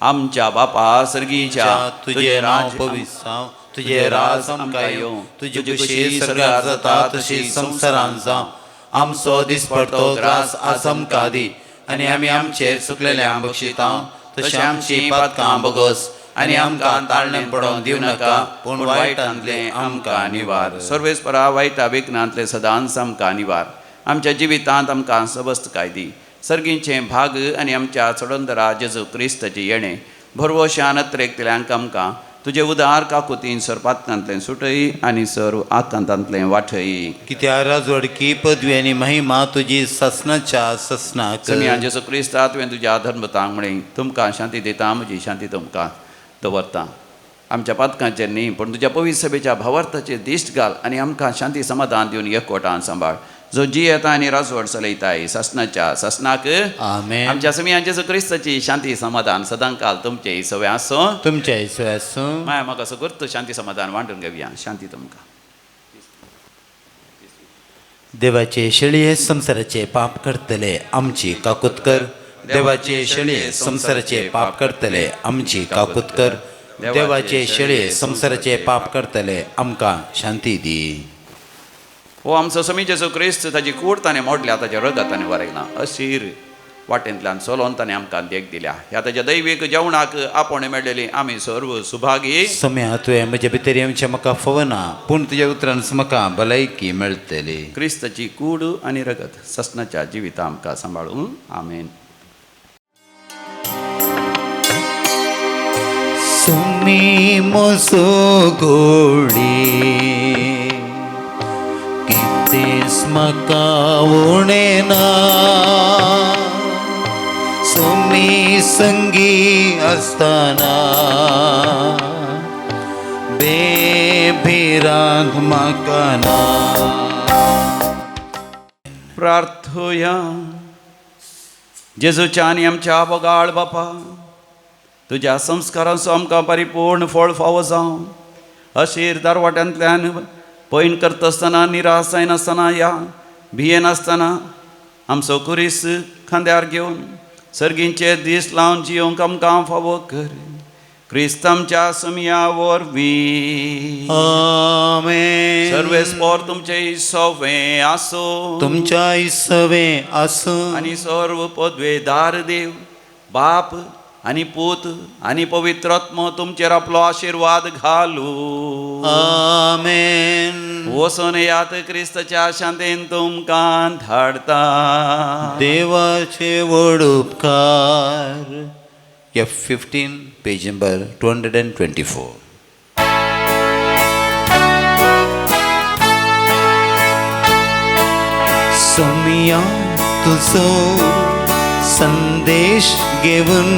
आमच्या बापा सर्गीच्या, तुजें नांव पवित्र जावं, तुजें राज आमकां येवं, तुजी खुशी स्वर्गार जाता तशी संवसारांत जावं. आमचो दिसपडतो ग्रास आज आमकां दी आनी आमी आमचेर चुकलेल्यांक बक्षिता तशें आमची पातकां बगस आनी आमकां ताळणें पडोवंक दिवं नाका, पूण वायटांतलें आमकां निवार. सर्वेस्परा वायटा विघ्नांतलें सदांच आमकां निवार. आमच्या जिवितांत आमकां सबस्तकाय दी. सर्गींचें भाग आनी आमच्या चडंदरा जेजू क्रिस्ताचें येणें भरवशान अत्रेकतल्यांक आमकां तुजे उदार काकुतीन सर्पातकांतलें सुटय आनी सर्व आकांतांतलें वाठय. कित्याक राजवडकी पदवी आनी महिमा तुजी सासनाच्या सासनाक. समिया जेजू क्रिस्ता तुवें तुज्या धर्मतांक म्हळें, तुमकां शांती दिता, म्हजी शांती तुमकां दवरता. आमच्या पातकांचेर न्ही पूण तुज्या पवित्र सभेच्या भावार्थाचेर दिश्ट घाल आनी आमकां शांती समाधान दिवन एकवटान सांबाळ, जो जियेता आनी राजवट चलयताय सासनाच्या सासनाक. आमेन. आमच्या समिया जेजू क्रिस्ताची शांती समाधान सदांकाल तुमचे सवे आसूं. तुमचे सवे आसूं. माया म्हाका सगळं शांती समाधान वांटून घेवया. शांती तुमकां. देवाचे शेळये संवसाराचे पाप करतले आमची काकूत कर. देवाचे शेळये संवसाराचे पाप करतले आमची काकूत कर. देवाचे शेळये संवसाराचे पाप करतले आमकां शांती दी. हो आमचो समी जेजू क्रिस्त ताजी कूड ताणें मोडल्या, ताच्या रगत ताणें वरयलां. अशीर वाटेंतल्यान चलोवन ताणें आमकां देख दिल्या. ह्या ताच्या दैवीक जेवणाक आपोवणें मेळ्ळेली आमी सर्व सुभागी. सम्या तुवें म्हज्या भितर येवचें म्हाका फवना, पूण तुज्या उतरान म्हाका भलायकी मेळटली. क्रिस्ताची कूड आनी रगत ससनाच्या जिविता आमकां सांबाळूं. आमेन. सुमी मोसो गोळी कितेंच म्हाका उणें ना, सुमी संगी आसतना बेभिरांत म्हाका ना. प्रार्थुया. जेजूच्या आनी आमच्या बोगाळ बापा, तुज्या संस्कारांचो आमकां परिपूर्ण फळ फावो जावं. अशीर दारवाट्यांतल्यान पयण करता आसतना निराश जायनासतना या भियेनासतना आमचो कुरीस खांद्यार घेवन सर्गींचे दीस लावन जियोंक आमकां फावो कर. क्रिस्त आमच्या समिया वरवीं. आमेन. सर्वेस्पोर तुमचे सवे आसूं. तुमच्या सवे आसूं. आनी सर्व पदवेदार देव बाप आनी पूत आनी पवित्र आत्मो तुमचेर आपलो आशिर्वाद घालू. आमेन. वचून यात क्रिस्ताच्या शांतीन तुमकां धाडता. देवाचे व्हड उपकार. F15 page number 224. Somiya तुजो संदेश घेवन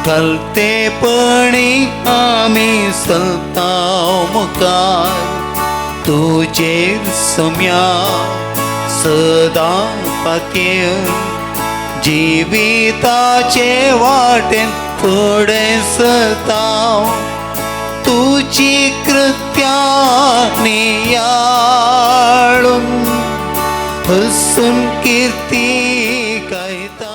कलतेपणी आमी चलता मुखार, तुजेर सोम्या सदां पातयेवन जिविताचे वाटेन फुडें सरता, तुजी कृत्यां नियाळून हसून कीर्ती गायता.